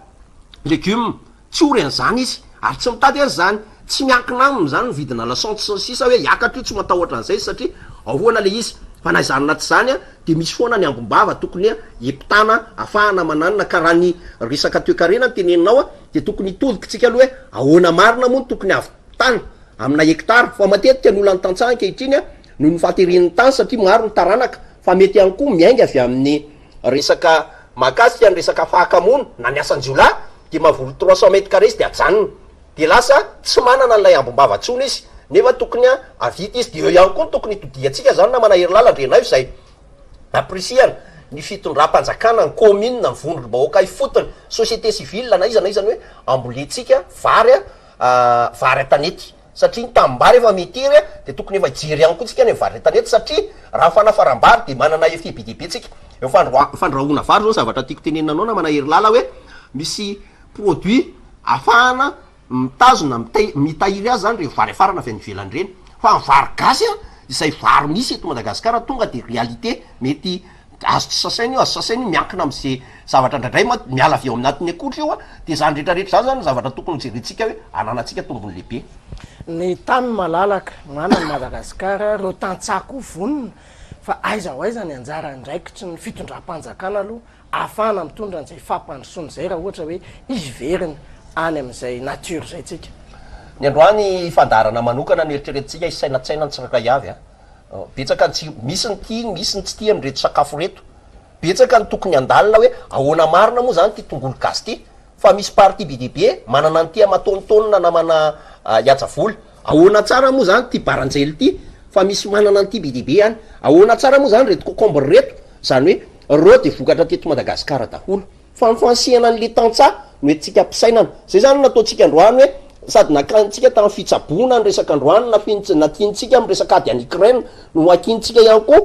legume, tsy ory an'izany izy ary tsy mitady an'izany, tsy miankina aminy zany ny vidina lasantsy sy ny sisa hoe hiakatra io tsy matahotra an'izay izy satria ao foana le izy fa na izany na tsy izany a de misy foana ny ambim-bava tokony hepitana afahana mananona ka raha ny resaka toekarena no teneninao a de tokony hitodika tsika aloha hoe ahoana marina moa no tokony hahavitana amina hectare fa matetika ny olan'ny tantsaha ankehitriny a noho ny fahateren'ny tany satria maro ny taranaka fa mety ihany koa miainga avy amin'ny resaka mahakasika ny resaka fahakamoana na ny asan-jiolahy de mahavory 300 mètres carrés izy de ajanona de lasa tsy manana an'ilay ambim-bava intsony izy nefa tokony havita izy de eo ihany koa no tokony hitodiantsika zany namana Herilala Andrianaivo izay ampirisihana ny fitondram-panjakana, ny commune, ny vondrom-bahoaka ifotony, société civile na iza na iza ny hoe ambolentsika vary vary an-tanety satria ny tanimbary efa mitery de tokony efa hijery ihany koa tsika ny vary an-tanety satria raha ny fanafaram-bary de manana effet be dia be tsika eo fandrahoana vary zao zavatra tiako tenenina anao namana Herilala hoe misy produit afahana mitazona, mitahiry azy zany reny vary afarana avy any ivelany reny, fa ny vary gasy an, izay vary misy eto Madagasikara tonga de réalité mety azo tsy sasaina io, azo sasaina io, miankina am'ze zavatra indraindray manko miala avy ao anatin'ny akotry io an, de zany retraretra zany zany zavatra tokony ho jerentsika hoe ananantsika tombony lehibe. Ny tany malalaka, manana Madagasikara, ireo tantsaha koa vonona, fa aiza ho aiza ny anjara andraikitry ny fitondram-panjakana aloha ahafahana mitondra an'izay fampandrosoana izay raha ohatra hoe hiverina any amin'izay nature izay tsika. Ny androany fandaharana manokana no eritreretintsika hisainatsaina ny tsirairay avy a. Betsaka ny tsy, misy ny tia, misy ny tsy tia amin'ireto sakafo ireto. Betsaka ny tokony handalina hoe ahoana marina moa izany ity tongolo gasy ity fa misy partie be dia be manana an'ity amataontaonina namana Iajavola. Ahoana tsara moa izany ity baranjely ity fa misy manana an'ity be dia be any. Ahoana tsara moa izany ireto cocombre ireto, izany hoe ireo dia vokatra teto Madagasikara daholo. Fa ny fansihana an'ilay tantsaha no entintsika ampisainana. Izay izany no nataontsika androany hoe sady nakantsika tamin'ny fitsaboana ny resaka androany, nakiantsika amin'ny resaka ady any Ukraine, no hakiantsika ihany koa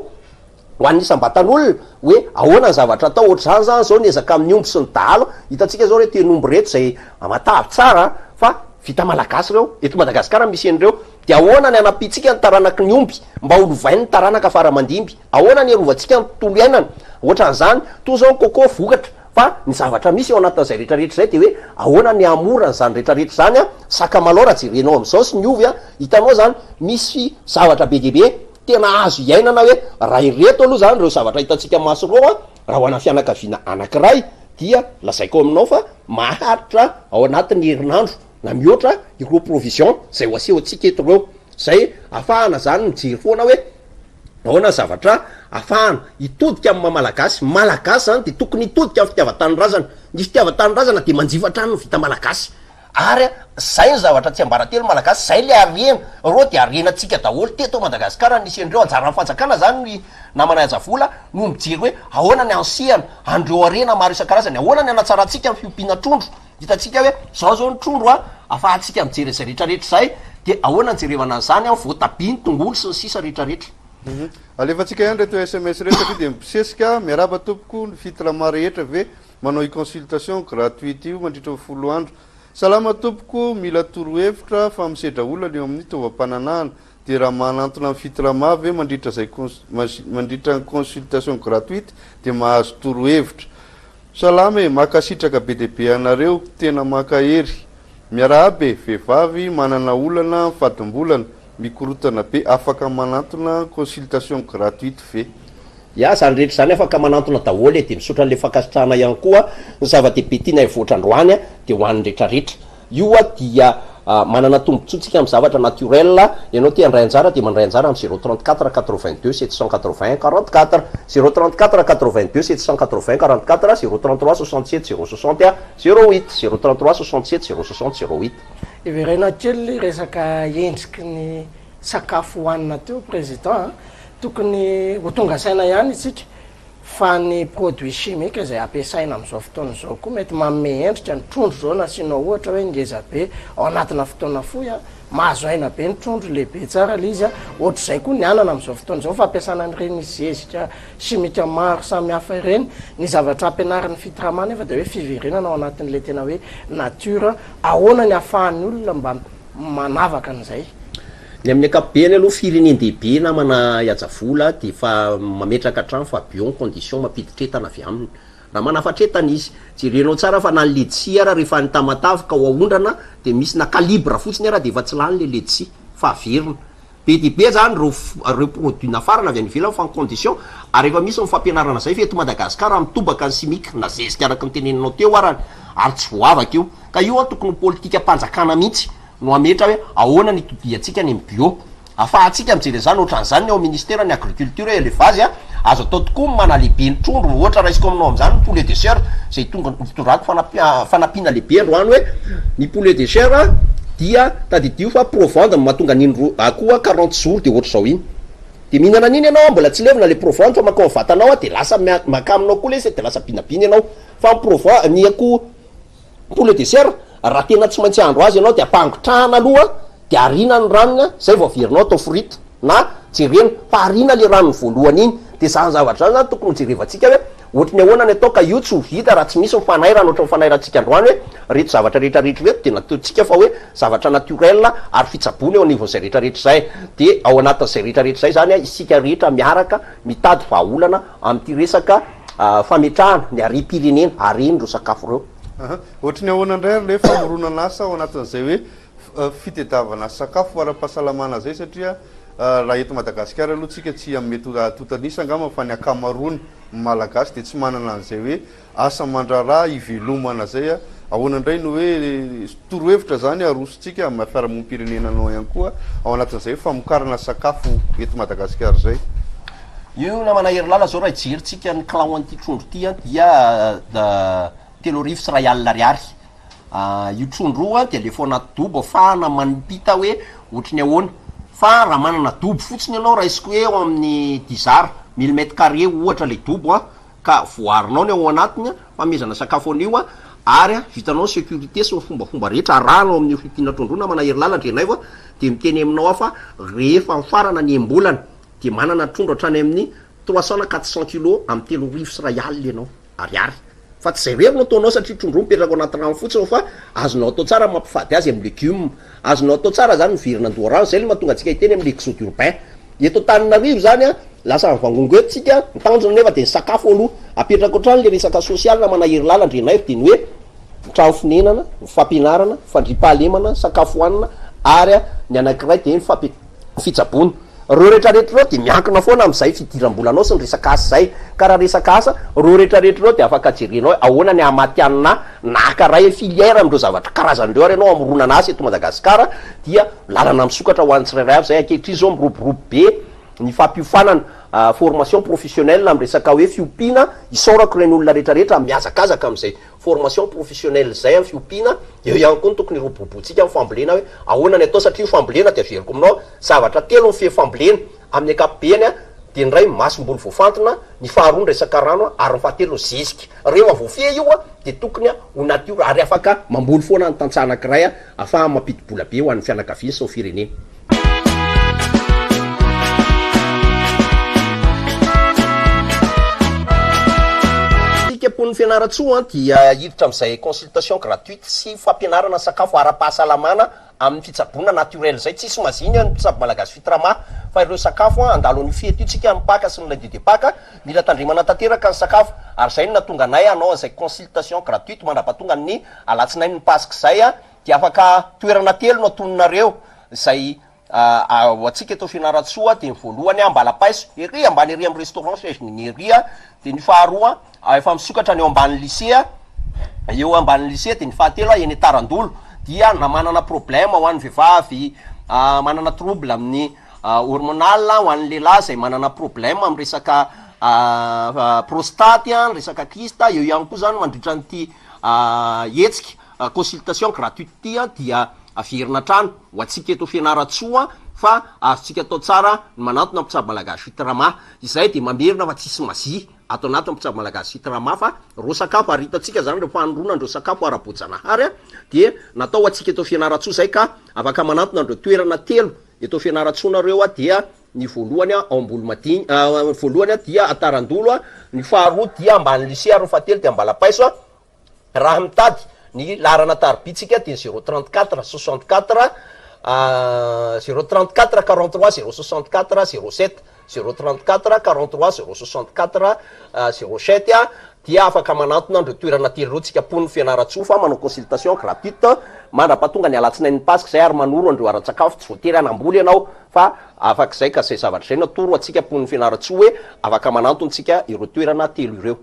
ho an'ny isam-batan'olona hoe ahoana ny zavatra atao, ohatr'izany zany zao ny ezaka amin'ny omby sy ny dahalo, hitantsika zao reto hen'omby reto izay matavy tsara fa vita malagasy ireo, eto Madagasikara misy an'ireo, dia ahoana ny hanampiantsika ny taranaky ny omby mba ho lovain'ny taranaka fara aman-dimby, ahoana ny hiarovantsika ny tontolo iainana, ohatran'izany, toa zao ny coco vokatra fa ny zavatra misy ao anatin'izay rehetra rehetra izay dia hoe ahoana ny hahamora an'izany rehetra rehetra izany an, sakamalaho raha jerenao amin'izao sy ny ovy an, hitanao zany misy zavatra be dia be. Tena azo iainana hoe raha ireto aloha izany ireo zavatra hitantsika maso ireo an, raha ho ana fianakaviana anankiray dia lazaiko aminao fa maharitra ao anatin'ny herinandro na mihoatra ireo provision izay ho asehontsika eto ireo, izay ahafahana izany mijery foana hoe. Ahoana ny zavatra afahana hitodika amin'ny maha Malagasy? Malagasy izany dia tokony hitodika amin'ny fitiavan-tanindrazana. Ny fitiavan-tanindrazana dia manjifa hatrany ny vita Malagasy. Ary zay ny zavatra tsiambaratelo Malagasy, zay le harena, reo dia harenantsika daholo teto Madagasikara nisy an'ireo, anjaran'ny fanjakana zany ry namana Hajavola no mijery hoe ahoana ny hansehana an'ireo harena maro isan-karazany, ahoana ny hanatsarantsika ny fiompiana trondro, hitantsika hoe zao zao ny trondro a, afahantsika mijery an'izay rehetra rehetra izay, dia ahoana ny jerevana an'izany an, voatabia, ny tongolo sy ny sisa rehetra rehetra. Alefantsika ihany ireto sms ireto satria dia mibosesika, miarahaba tompoko, ny fitrama rehetra ve Manao io consultation gratuite io mandritra ny folo andro. Salama tompoko, mila torohevitra fa misedra olana eo amin'ny taovam-pananahana. Dia raha manantona ny Fitrama ve mandritra izay mandritra ny consultation gratuite dia mahazo torohevitra. Salama e, makasitraka be dia be anareo, tena mankahery. Miarahaba e, vehivavy manana olana amin'ny fadimbolana, mikorotana be, afaka manantona consultation gratuite ve? Ya, zany rehetra zany afaka manantona daholo e, de misaotra an'le fankasitrahana ihany koa, ny zava-dehibe tianay avoatra androany de ho an'ny retraretra, io dia manana tombotsoa tsika amin'ny zavatra naturel, ianao te handray anjara de mandray anjara amin'ny zéro 34 82 781 44, zéro 34 82 781 44, zéro 33 67 zéro 60 zéro huit, zéro 33 67 zéro 60 zéro huit. Hiverena kely resaka endriky ny sakafo hohanina teo président a, tokony ho tonga saina ihany isika fa ny produit chimique izay ampiasaina amin'izao fotoana izao koa mety manome endrika ny trondro izao nasianao ohatra hoe ngeza be ao anatina fotoana fohy a, mahazo aina be ny trondro, lehibe tsara ilay izy a, ohatr'izay koa ny anana amin'izao fotoana izao fampiasana an'ireny zezika chimique maro samihafa ireny, ny zavatra ampianarin'ny Fitrama nefa dia hoe fiverenana ao anatin'ilay tena hoe nature, ahoana ny ahafahan'ny olona mba manavaka an'izay. Ny amin'ny ankapobeny aloha firenen-dehibe namana Iajavola dia efa mametraka hatrany fa bio ny condition mampiditra entana avy aminy. Raha manafatra entana izy, jerenao tsara fa na ny ledsi ara rehefa any Tamatave ka ho aondrana dia misy na calibre fotsiny ara dia efa tsy lany le ledsi fa averina. Be dia be zany ireo ireo produit nafarana avy any ivelany fa ny condition ary efa misy ny fampianarana zay fa eto Madagascar mitobaka ny chimique na zezika araka ny teneninao teo arany ary tsy voavaka io. Ka io an tokony ho politikam-panjakana mihitsy no hametra hoe ahoana ny hitodiantsika any amin'ny bio. Afahantsika mijery an'izany ohatran'izany ny ao ministera ny agriculture et élevage a, azo atao tokoa ny manalehibe ny trondro, ohatra raisiko aminao amin'izany ny poulet de chair izay tonga nitondrako fanampiana lehibe androany hoe ny poulet de chair dia tadidio fa provende no mahatonga an'iny ro akoho 40 jours dia ohatr'izao iny dia mihinana an'iny ianao mbola tsy levona le provende fa mankao amin'ny vatanao dia lasa maka aminao koa le izy dia lasa binabina ianao fa ny provende ny akoho Poulet de chair, raha tena tsy maintsy hahandro azy ianao dia ampangotrahana aloha dia ariana ny ranony zay vao averinao atao frite na jerena fa ariana le ranony voalohany iny dia zany zavatra zany zany tokony ho jerevantsika hoe ohatry ny ahoana ny atao ka io tsy ho vita raha tsy misy ny fanairana ohatry ny fanairantsika androany hoe reto zavatra rehetra rehetra ireto dia nataontsika fa hoe zavatra naturel ary fitsaboana eo anivon'izay rehetra rehetra izay dia ao anatin'izay rehetra rehetra izay zany isika rehetra miaraka mitady vahaolana amin'ity resaka fametrahana ny harem-pirenena, harena ireo sakafo ireo. Aha. Ohatry ny ahoana indray ary ilay famoronana asa ao anatin'izay hoe fitedavana sakafo ara-pahasalamana izay satria raha eto Madagasikara aloha tsika tsy amin'ny mety ho antontan'isa angamba fa ny ankamaroany Malagasy dia tsy manana an'izay hoe Asa aman-draharaha ivelomana zay a! Ahoana indray no hoe torohevitra zany arosontsika amin'ny maha fiarahamonim-pirenena anao ihany koa ao anatin'izay hoe famokarana sakafo eto Madagasikara zay? Io namana Herilala zao raha hijerintsika ny kilao an'ity trondro ity an dia 130 ariary. Io trondro io an dia alefa ao anaty dobo afahana mampita hoe ohatry ny ahoana. Fa raha manana dobo fotsiny ianao raisiko hoe eo amin'ny dix ar, mille mètres carrés ohatra ilay dobo an, ka voarinao ny ao anatiny famehezana sakafo an'io ary vitanao ny sécurité sy ny fombafomba rehetra arahanao amin'io fiompiana trondro io namana Herilala Andrianaivo dia miteny aminao aho fa rehefa mifarana ny enim-bolana dia manana trondro hatrany amin'ny 300 na 400 kilos amin'ny 130 ianao ariary fa tsy izay irery no ataonao satria trondro io mipetraka ao anaty rano fotsiny fa azonao atao tsara ny mampifady azy amin'ny legioma azonao atao tsara zany miverina an-doharano izay no mahatonga antsika hiteny amin'ny exode urbain Eto Antananarivo izany an, lasa mivangongo eto tsika, ny tanjona nefa dia ny sakafo aloha. Apetrako hatrany le resaka sosialy namana Herilala Andrianaivo dia ny hoe, ny trano fonenana, ny fampianarana, ny fandriampahalemana, ny sakafo hohanina ary ny anankiray dia ny fampi- fitsaboana. Ireo rehetrarehetra ireo dia miankina foana amin'izay fidiram-bolanao sy ny resaka asa izay. Ka raha resaka asa, ireo rehetrarehetra ireo dia afaka jerenao hoe ahoana ny hahamatihanina na haka iray filière amin'ireo zavatra karazany ireo ary ianao hamoronana asa eto Madagasikara dia Lalana misokatra ho an'ny tsirairay avy izay ankehitriny izao miroborobo be. ny fampiofanana formation professionnelle amin'ny resaka hoe fiompiana, isaorako ireny olona rehetra rehetra mihazakazaka amin'izay formation professionnelle izay amin'ny fiompiana, eo ihany koa ny tokony hiroboroboantsika amin'ny fambolena hoe ahoana ny atao satria io fambolena dia averiko aminao zavatra telo mifehy fambolena amin'ny ankapobeny dia ny iray masomboly voafantina, ny faharoa ny resaka rano ary ny fahatelo ny zezika. Rehefa voafehy io dia tokony ho natiora ary afaka mamboly foana ny tantsaha anankiray ahafahany mampidi-bola be ho an'ny fianakaviany sy ny fireneny. Isika mponin'i Fianarantsoa dia hiditra amin'izay consultation gratuite sy fampianarana sakafo ara-pahasalamana amin'ny fitsaboana naturel izay. Tsisy maziny ny mpitsabo malagasy Fitrama fa ireo sakafo handalo an'io fety io tsika amin'ny Paka sy ny lundi de Paka. Mila tandremana tanteraka ny sakafo ary izay no nahatonga anay hanao an'izay consultation gratuite mandrapatonga ny alatsinain'ny Paska izay dia afaka toerana telo no atoninareo izay ho antsika eto Fianarantsoa dia ny voalohany Ambalapaiso ery ambany ery amin'ny restaurant Chez Nini ery dia ny faharoa efa misokatra ny eo ambanin'ny lycée eo ambanin'ny lycée dia ny fahatelo eny Tarandolo dia na manana problème ho an'ny vehivavy manana trouble amin'ny hormonal ho an'ny lehilahy izay manana problème amin'ny resaka prostate ny resaka kyste eo ihany koa zany mandritra an'ity hetsika consultation gratuite ity dia averina hatrany ho antsika eto Fianarantsoa fa azontsika atao tsara ny manantona mpitsabo malagasy Fitrama izay dia mamerina fa tsisy mazia ato anatin'ny mpitsabo malagasy Fitrama fa ireo sakafo ary hitantsika izany ireo fanorona an'ireo sakafo ara-boajanahary dia natao ho antsika eto Fianarantsoa izay ka afaka manantona an'ireo toerana telo eto Fianarantsoa nareo dia ny voalohany ao Ambolomadiny ny voalohany dia Antarandolo ny faharoa dia ambany lycée ary ny fahatelo dia Ambalapaiso. Raha mitady ny laharana tarobia tsika dia zéro 34 64 zéro 34 43 zéro 64 07, zéro 34 43 zéro 64 07 dia afaka manantona an'ireo toerana telo ireo tsika mponin'i Fianarantsoa fa manao consultation gratuite mandrapatonga ny alatsinain'ny Paska izay ary manoro an'ireo ara-tsakafo tsy voatery hanamboly ianao fa afaka izay ka izay zavatra izay no atoro antsika mponin'i Fianarantsoa hoe afaka manantona tsika ireo toerana telo ireo.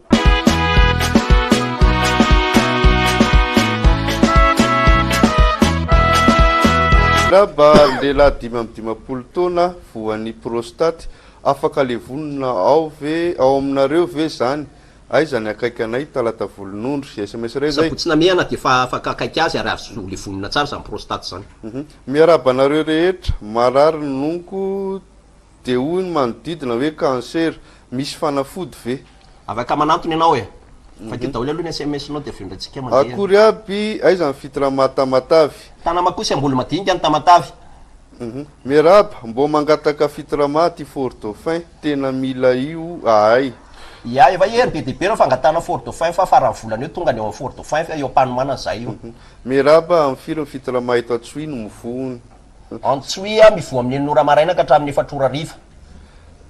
Miarahaba lehilahy 55 taona voan'ny prostate, afaka levonina ao ve ao aminareo ve zany? Aiza ny akaiky anay Talata Volonondry? Sms iray zay. Sabotsy Namehana dia efa afaka akaiky azy ary azo levonina tsara izany prostate izany. Miarahaba anareo rehetra, marary ny nonoko Dia hoy ny manodidina hoe cancer, misy fanafody ve? Afaka manantona ianao e! Vakio daholo aloha ny sms-nao dia avy eo indray tsika mandeha. Akory aby, aiza ny fitrama Tamatave? Tanamakoa Ambolomadinika any Tamatave. Miarahaba, mbô mangataka fitrama aty Fort Dauphin, tena mila io ahay. Ya, efa hery be dia be ireo fangatahana Fort Dauphin fa faran'ny volana eo tonga ny ao amin'ny Fort Dauphin fa eo am-panomanana izahay io. Miarahaba, amin'ny firy ny fitrama eto Antsohihy no mivohona? Antsohihy mivoha amin'ny enina ora maraina ka hatramin'ny efatra ora hariva.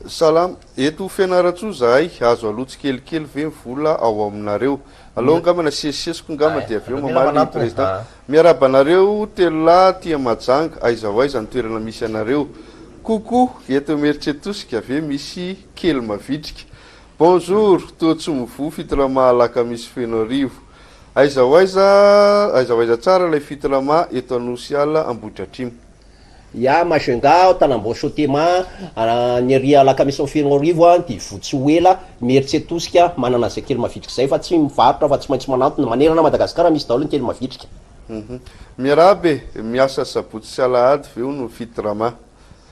Salama, eto Fianarantsoa zahay, azo aloa tsikelikely ve ny vola ao aminareo? Aleo angamba na sesisesiko ngamba dia avy eo mamaly ny président. Miarahaba anareo telolahy aty Mahajanga, aiza ho aiza ny toerana misy anareo? Coucou, eto Imerintsiatosika ve misy kely mavitrika? Bonjour, toa tsy mivoha fitrama alakamisy Fenoarivo. Aiza ho aiza, aiza ho aiza tsara ilay fitrama eto Anosiala Ambohidratrimo. Ya, Majunga ao Tanambao Sotema, ny ery Alakamisy Fenoarivo dia voa tsy ho ela, Imerintsiatosika manana an'izay kely mavitrika izay fa tsy mivarotra fa tsy maintsy manantona, manerana Madagasikara misy daholo ny kely mavitrika. Miarahaba e! Miasa sabotsy sy alahady ve hono ny fitrama?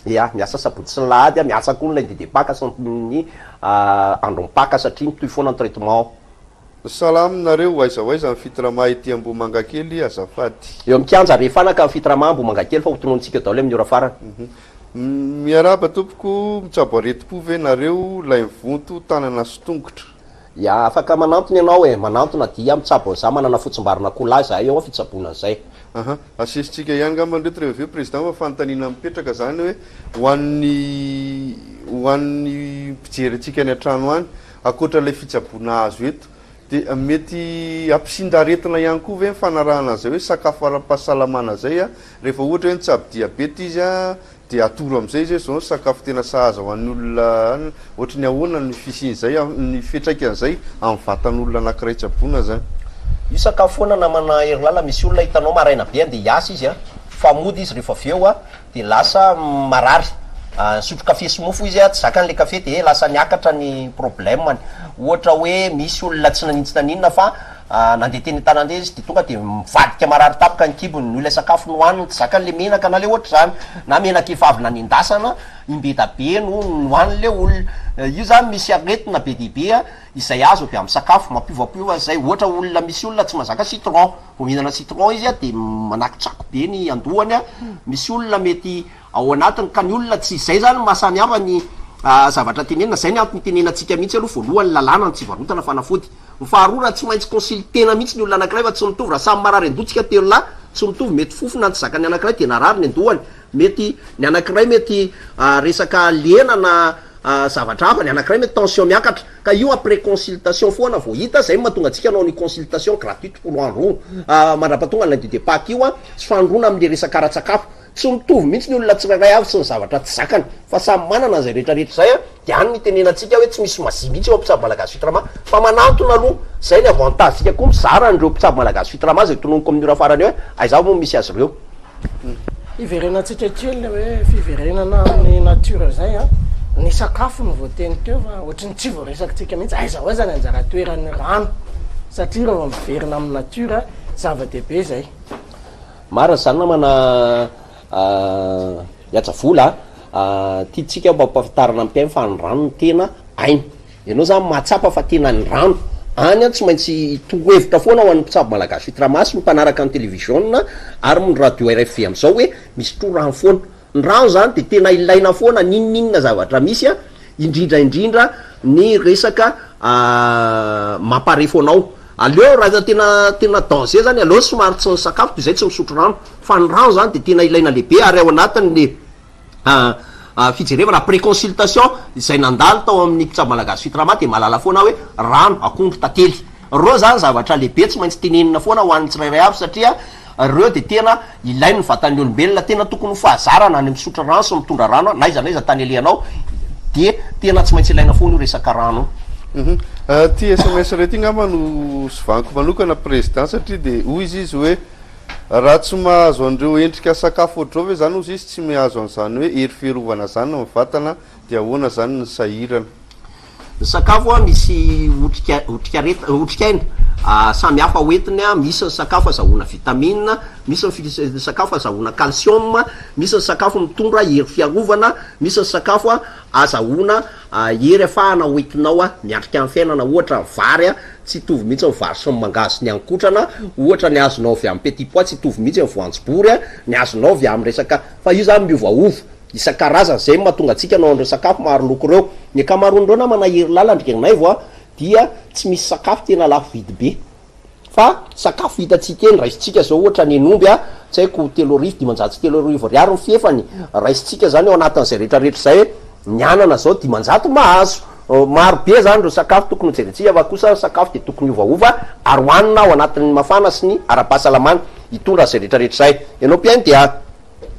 Ya, miasa sabotsy sy ny lahady, miasa koa ny lundi de Paka sy ny andron'ny Paka satria mitohy foana ny traitement ao. Salama nareo, aiza ho aiza ny fitrama ety Ambohimangakely azafady. Eo amin'ny kianja Refanaka ny fitrama Ambohimangakely fa ho tononintsika eo daholo amin'ny ora farany. Miarahaba tompoko, mitsabo aretim-po ve nareo lay mivonto tanana sy tongotra? Ya, afaka manantona ianao e, manantona dia mitsabo an'izaho, manana fotsim-barin'akoholahy izahay ao fitsaboana an'izay. Aha, asesitsika ihany angamba ireto rehefa avy eo Président fa fanontaniana mipetraka zany hoe ho an'ny ho an'ny mpijery antsika any an-trano any, Ankoatra ilay fitsaboana azo eto dia mety hampisinda aretina ihany koa ve ny fanarahana an'izay hoe sakafo ara-pahasalamana izay rehefa ohatra hoe nitsabo diabeta izy dia atoro amin'izay izy hoe izao ny sakafo tena sahaza ho an'ny olona any, ohatry ny ahoana ny fisian'izay, ny fiantraikan'izay amin'ny vatan'olona anankiray tsaboina izany? Io sakafo foana namana Herilala, misy olona hitanao maraina be andeha hiasa izy fa mody izy rehefa avy eo dia lasa marary. Nisotro kafe sy mofo izy, tsy zakany le kafe de lasa niakatra ny problème-ny. Ohatra hoe misy olona tsy nanintsy naninona fa nandeha teny an-tanàna izy de tonga de mivadika marary tampoka ny kibony noho ilay sakafo nohaniny, tsy zakany le menaka na le ohatr'izany, na menaka efa avy nanendasana imbeda be no nohanin'le olona. Io zany misy aretina be dia be izay azo avy amin'ny sakafo, mampiovapiova zay, ohatra olona misy olona tsy mahazaka citron, vao mihinana citron izy de manakotsako be ny andohany, misy olona mety ao anatiny ka ny olona tsy izay zany maha samy hafa ny zavatra tenenina, zay ny antony itenenantsika mihitsy aloha voalohany lalàna ny tsy ivarotana fanafody, ny faharoa raha tsy maintsy consultena mihitsy ny olona anakiray fa tsy mitovy raha samy marary an-doha tsika telolahy tsy mitovy mety fofona ny tsy zakan'ny anakiray de narary ny an-dohany mety ny anakiray mety resaka lena na zavatra hafa, ny anakiray mety tension miakatra ka io après consultation foana vao hita, zay no mahatonga antsika hanao ny consultation gratuite pour andro mandrapatonga ny lundi de Pâques io sy fanoroana amle resaka ara-tsakafo. Tsy mitovy mihitsy ny olona tsirairay avy sy ny zavatra tsy zakany fa samy manana an'izay rehetra rehetra izay an, dia any no itenenantsika hoe tsy misy magie mihitsy eo amin'ny mpitsabo malagasy Fitrama fa manantona aloha, izay ny avantage-tsika koa mizara an'ireo mpitsabo malagasy Fitrama izay tononiko amin'ny ora farany eo hoe aiza avy moa misy azy ireo. Hiverenantsika kely le hoe fiverenana amin'ny nature zay an, ny sakafo no voateny teo fa ohatry ny tsy voaresakitsika mihitsy, aiza ho aiza ny anjara toeran'ny rano satria raha vao miverina amin'ny nature zava-dehibe zay. Marina izany namana Mihaja vola a! Tiantsika mba ampahafantarana ny mpihaino fa ny rano no tena aina. Ianao izany mahatsapa fa tena ny rano. Any an tsy maintsy torohevitra foana ho an'ny mpitsabo malagasy Fitrama sy ny mpanaraka ny television ary ny radio rfv amin'izao hoe misotroa rano foana. Ny rano izany dia tena ilaina foana n'inon'inona zavatra misy an, indrindra indrindra ny resaka mamparefo anao. Aleo raha tena tena danger zany aleo somary tsy misakafo toy izay tsy misotro rano. Fa ny rano izany dia tena ilaina lehibe ary ao anatin'ny fijerevana après consultation izay nandalo tao amin'ny mpitsabo malagasy Fitrama dia mahalala foana aho hoe rano, akondro, tantely. Ireo zany zavatra lehibe tsy maintsy tenenina foana ho an'ny tsirairay avy satria Ireo dia tena ilain'ny vatan'ny olombelona, tena tokony ho fahazarana ny misotro rano sy mitondra rano na aiza na aiza tany alehanao dia tena tsy maintsy ilaina foana io resaka rano io. Ity sms iray ity angamba no sovaniko manokana Président satria dia hoy izy izy hoe raha tsy mahazo an'ireo endrika sakafo ohatr'izao ve izany hozy izy tsy mihazo an'izany hoe hery fiarovana izany ny vatana dia ahoana izany ny sahirana. Ny sakafo misy otrika otrikaret otrikaina samy hafa hoentiny, misy ny sakafo azahoana vitamine, misy ny fi sakafo azahoana calcium, misy ny sakafo mitondra hery fiarovana, misy ny sakafo azahoana hery afahana hoentinao miatrika ny fiainana, ohatra ny vary tsy hitovy mihitsy ny vary sy ny mangahazo sy ny haninkotrana, ohatra ny azonao avy amin'ny petit pois tsy hitovy mihitsy ny voanjobory, ny azonao avy amin'ny resaka fa io zany miovaova. Isan-karazany, izay no mahatonga antsika hanao an'ireo sakafo maro loko ireo. Ny ankamaroan'ireo namana Herilala Andrianaivo a, dia tsy misy sakafo tena lafo vidy be. Fa sakafo hitantsika eny, raisintsika izao ohatra ny hen'omby a, tsy haiko 3503 ariary ny fihefany, raisintsika izany ao anatin'izay rehetra rehetra izay, ny anana izao 500 mahazo. Maro be izany ireo sakafo tokony hojerentsika fa kosa ny sakafo dia tokony hiovaova ary hohanina ao anatin'ny mafana sy ny ara-pahasalamana hitondra an'izay rehetra rehetra izay. Ianao mpihaino dia.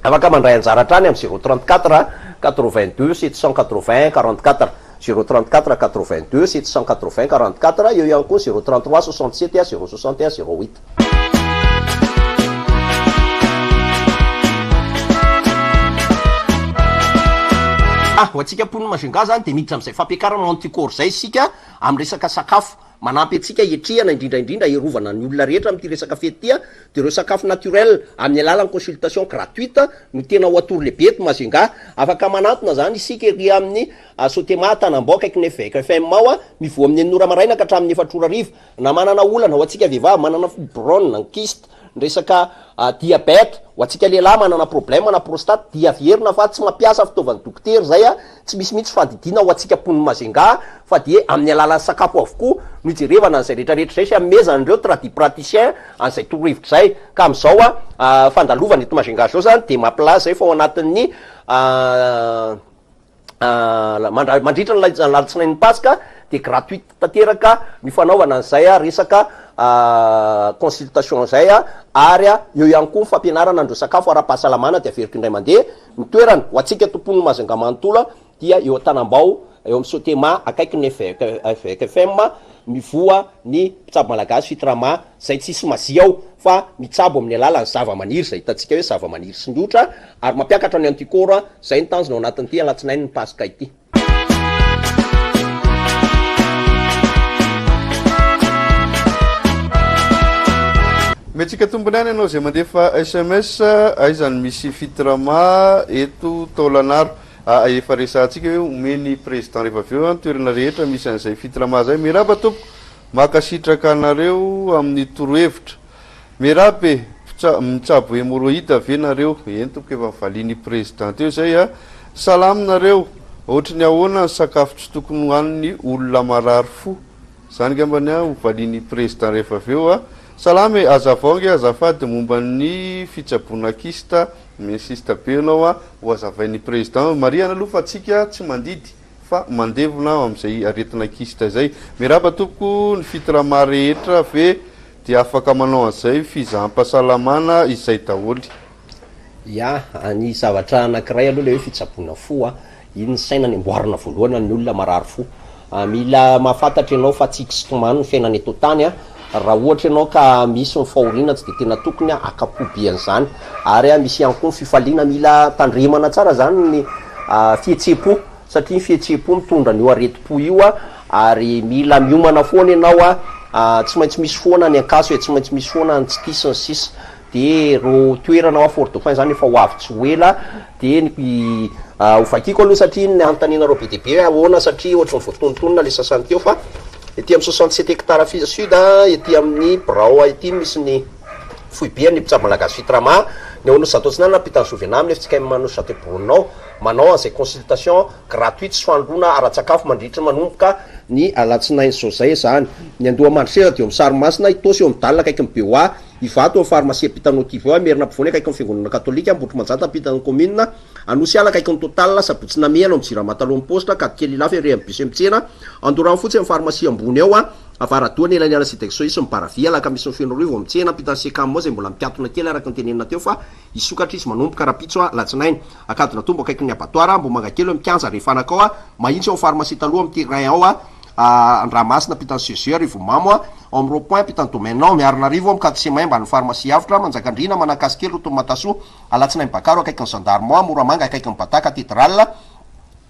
Afaka mandray anjara hatrany amin'ny zéro 34 82 780 44, zéro 34 82 780 44, eo ihany koa ny zéro 33 67 zéro 61 zéro huit. Ho antsika mponin'i Majunga zany dia miditra amin'izay fampiakarana anticorps izay isika amin'ny resaka sakafo. Manampy antsika hiatrehana indrindra indrindra hiarovana ny olona rehetra amin'ity resaka fety ity dia ireo sakafo naturel amin'ny alalan'ny consultation gratuite no tena ho atoro lehibe eto Majunga. Afaka manantona izany isika ery amin'ny Sotema Tanambao akaikin'ny FVFM ao, mivoha amin'ny enina ora maraina ka hatramin'ny efatra ora hariva. Na manana olana, ho antsika vehivavy manana fibrone, kyste, ny resaka diabète, ho antsika lehilahy manana problème na prostate dia averina fa tsy mampiasa fitaovan'ny dokotera izay, tsy misy mihitsy fandidiana ho antsika mponin'i Majunga fa dia amin'ny alalan'ny sakafo avokoa no ijerevana an'izay rehetra rehetra izay sy anomezan'ireo tradipraticien an'izay torohevitra izay ka amin'izao fandalovana eto Majunga izao izany dia mampilaza izay fa ao anatin'ny Mandritra ny alatsinain'ny Paska dia gratuite tanteraka ny fanaovana an'izay resaka consultation izay ary eo ihany koa ny fampianarana an'ireo sakafo ara-pahasalamana dia averiko indray mandeha ny toerana ho antsika tompon'ny Majunga manontolo dia eo Antanambao eo amin'ny Sotema akaikin'ny FVFM. Mivoha ny mpitsabo malagasy Fitrama izay tsisy mazia ao fa mitsabo amin'ny alalan'ny zava-maniry izay hitantsika hoe zava-maniry sy ny otra ary mampiakatra ny anticorps, izay ny tanjona ao anatin'ity alatsinainy ny Paska ity. Omentsika tombony ihany ianao izay mandefa sms, aiza no misy Fitrama eto Taolagnaro? Aa efa resahantsika hoe omeny président rehefa avy eo an toerana rehetra misy an'izay fitrama zay. Miraba tompoko, makasitraka anareo amin'ny torohevitra. Miraba e, mitsabo hemorroïde ve nareo? Eny tompoko efa nivalian'i président teo izay a. Salama nareo, ohatry ny ahoana ny sakafo tsy tokony hohanin'ny olona marary fo? Zany ngambany a ho valian'i président rehefa avy eo a. Salama e, azavao ange azafady momba ny fitsaboana kyste Mi-insiste be ianao a, ho hazavain'ny président. Marihana aloha fa tsika tsy mandidy fa mandevona ao amin'izay aretina kyste izay. Miarahaba tompoko, ny fitrama rehetra ve dia afaka manao an'izay fizaham-pahasalamana izay daholo? Ya, ny zavatra anankiray aloha ilay hoe fitsaboana fo a, iny ny saina ny amboarina voalohany ny olona marary fo. Mila mahafantatra ianao fa tsy hiky sy tomany ny fiainana eto an-tany a, raha ohatra ianao ka misy ny fahoriana tsy dia tena tokony haka-po be an'izany, ary misy ihany koa ny fifaliana, mila tandremana tsara zany ny fihetseham-po satria ny fihetseham-po mitondra an'io aretim-po io a, ary mila miomana foana ianao a, tsy maintsy misy foana ny ankaso e, tsy maintsy misy foana ny tsy tia sy ny sisa. De reo toerana ao Fort Dauphin zany efa ho avy tsy ho ela de ny ho vakiko aloha satria ny anontanianareo be dia be hoe ahoana satria ohatry ny voatonontonona le sasany teo fa ety amin'ny 67 hectares fi sud ety amin'ny birao ety misy ny foibe an'ny mpitsabo malagasy Fitrama ny ao Anosizato Atsinanana ampitan'ny Sovena amin'ny fjkm Anosizato Ebronao ao manao an'izay consultation gratuite sy fanoloana ara-tsakafo mandritra manomboka ny alatsinainy zao zay izany ny Andohamandroseza dia eo amin'ny Sarimasina Itaosy eo amin'ny Dalle akaikin'ny BOA Ivato, amin'ny farmasia ampitan'ny Otiveo, Merina Ampovoany akaikin'ny Fiangonana Katolika, Ambohitrimanjata ampitan'ny Commune, Anosiala akaikin'ny Total, Sabotsy Namehana ao amin'ny Jirama talohan'ny Paositra, Ankadikely Ilafy ery amin'ny Bus Mitsena, Andoharanofotsy amin'ny farmasia ambony ao, Avaradoha anelanelan'ny Sidexo sy ny Baravia, Alakamisy ny Fenoarivo ao amin'ny tsena ampitan'ny Secam ao izay mbola mikatona kely araka ny tenenina teo fa hisokatra izy manomboka rahampitso alatsinainy. Ankadinatombo akaikin'ny Abattoir, Ambohimangakely eo amin'ny kianja Refanaka ao, Mahitsy ao amin'ny farmasia taloha amin'ny terrain ao, Andramasina ampitan'ny CEG, Arivomamo, ao amin'ny rond point ampitan'ny domaine ao, Miarinarivo, amin'ny Quatre-Chemins ambanin'ny pharmacie Avotra, Manjakandriana, Manankasikely, route Matasoa, Alatsinainy Bakaro akaikin'ny gendarme, Moramanga akaikin'ny Bata Cathedral,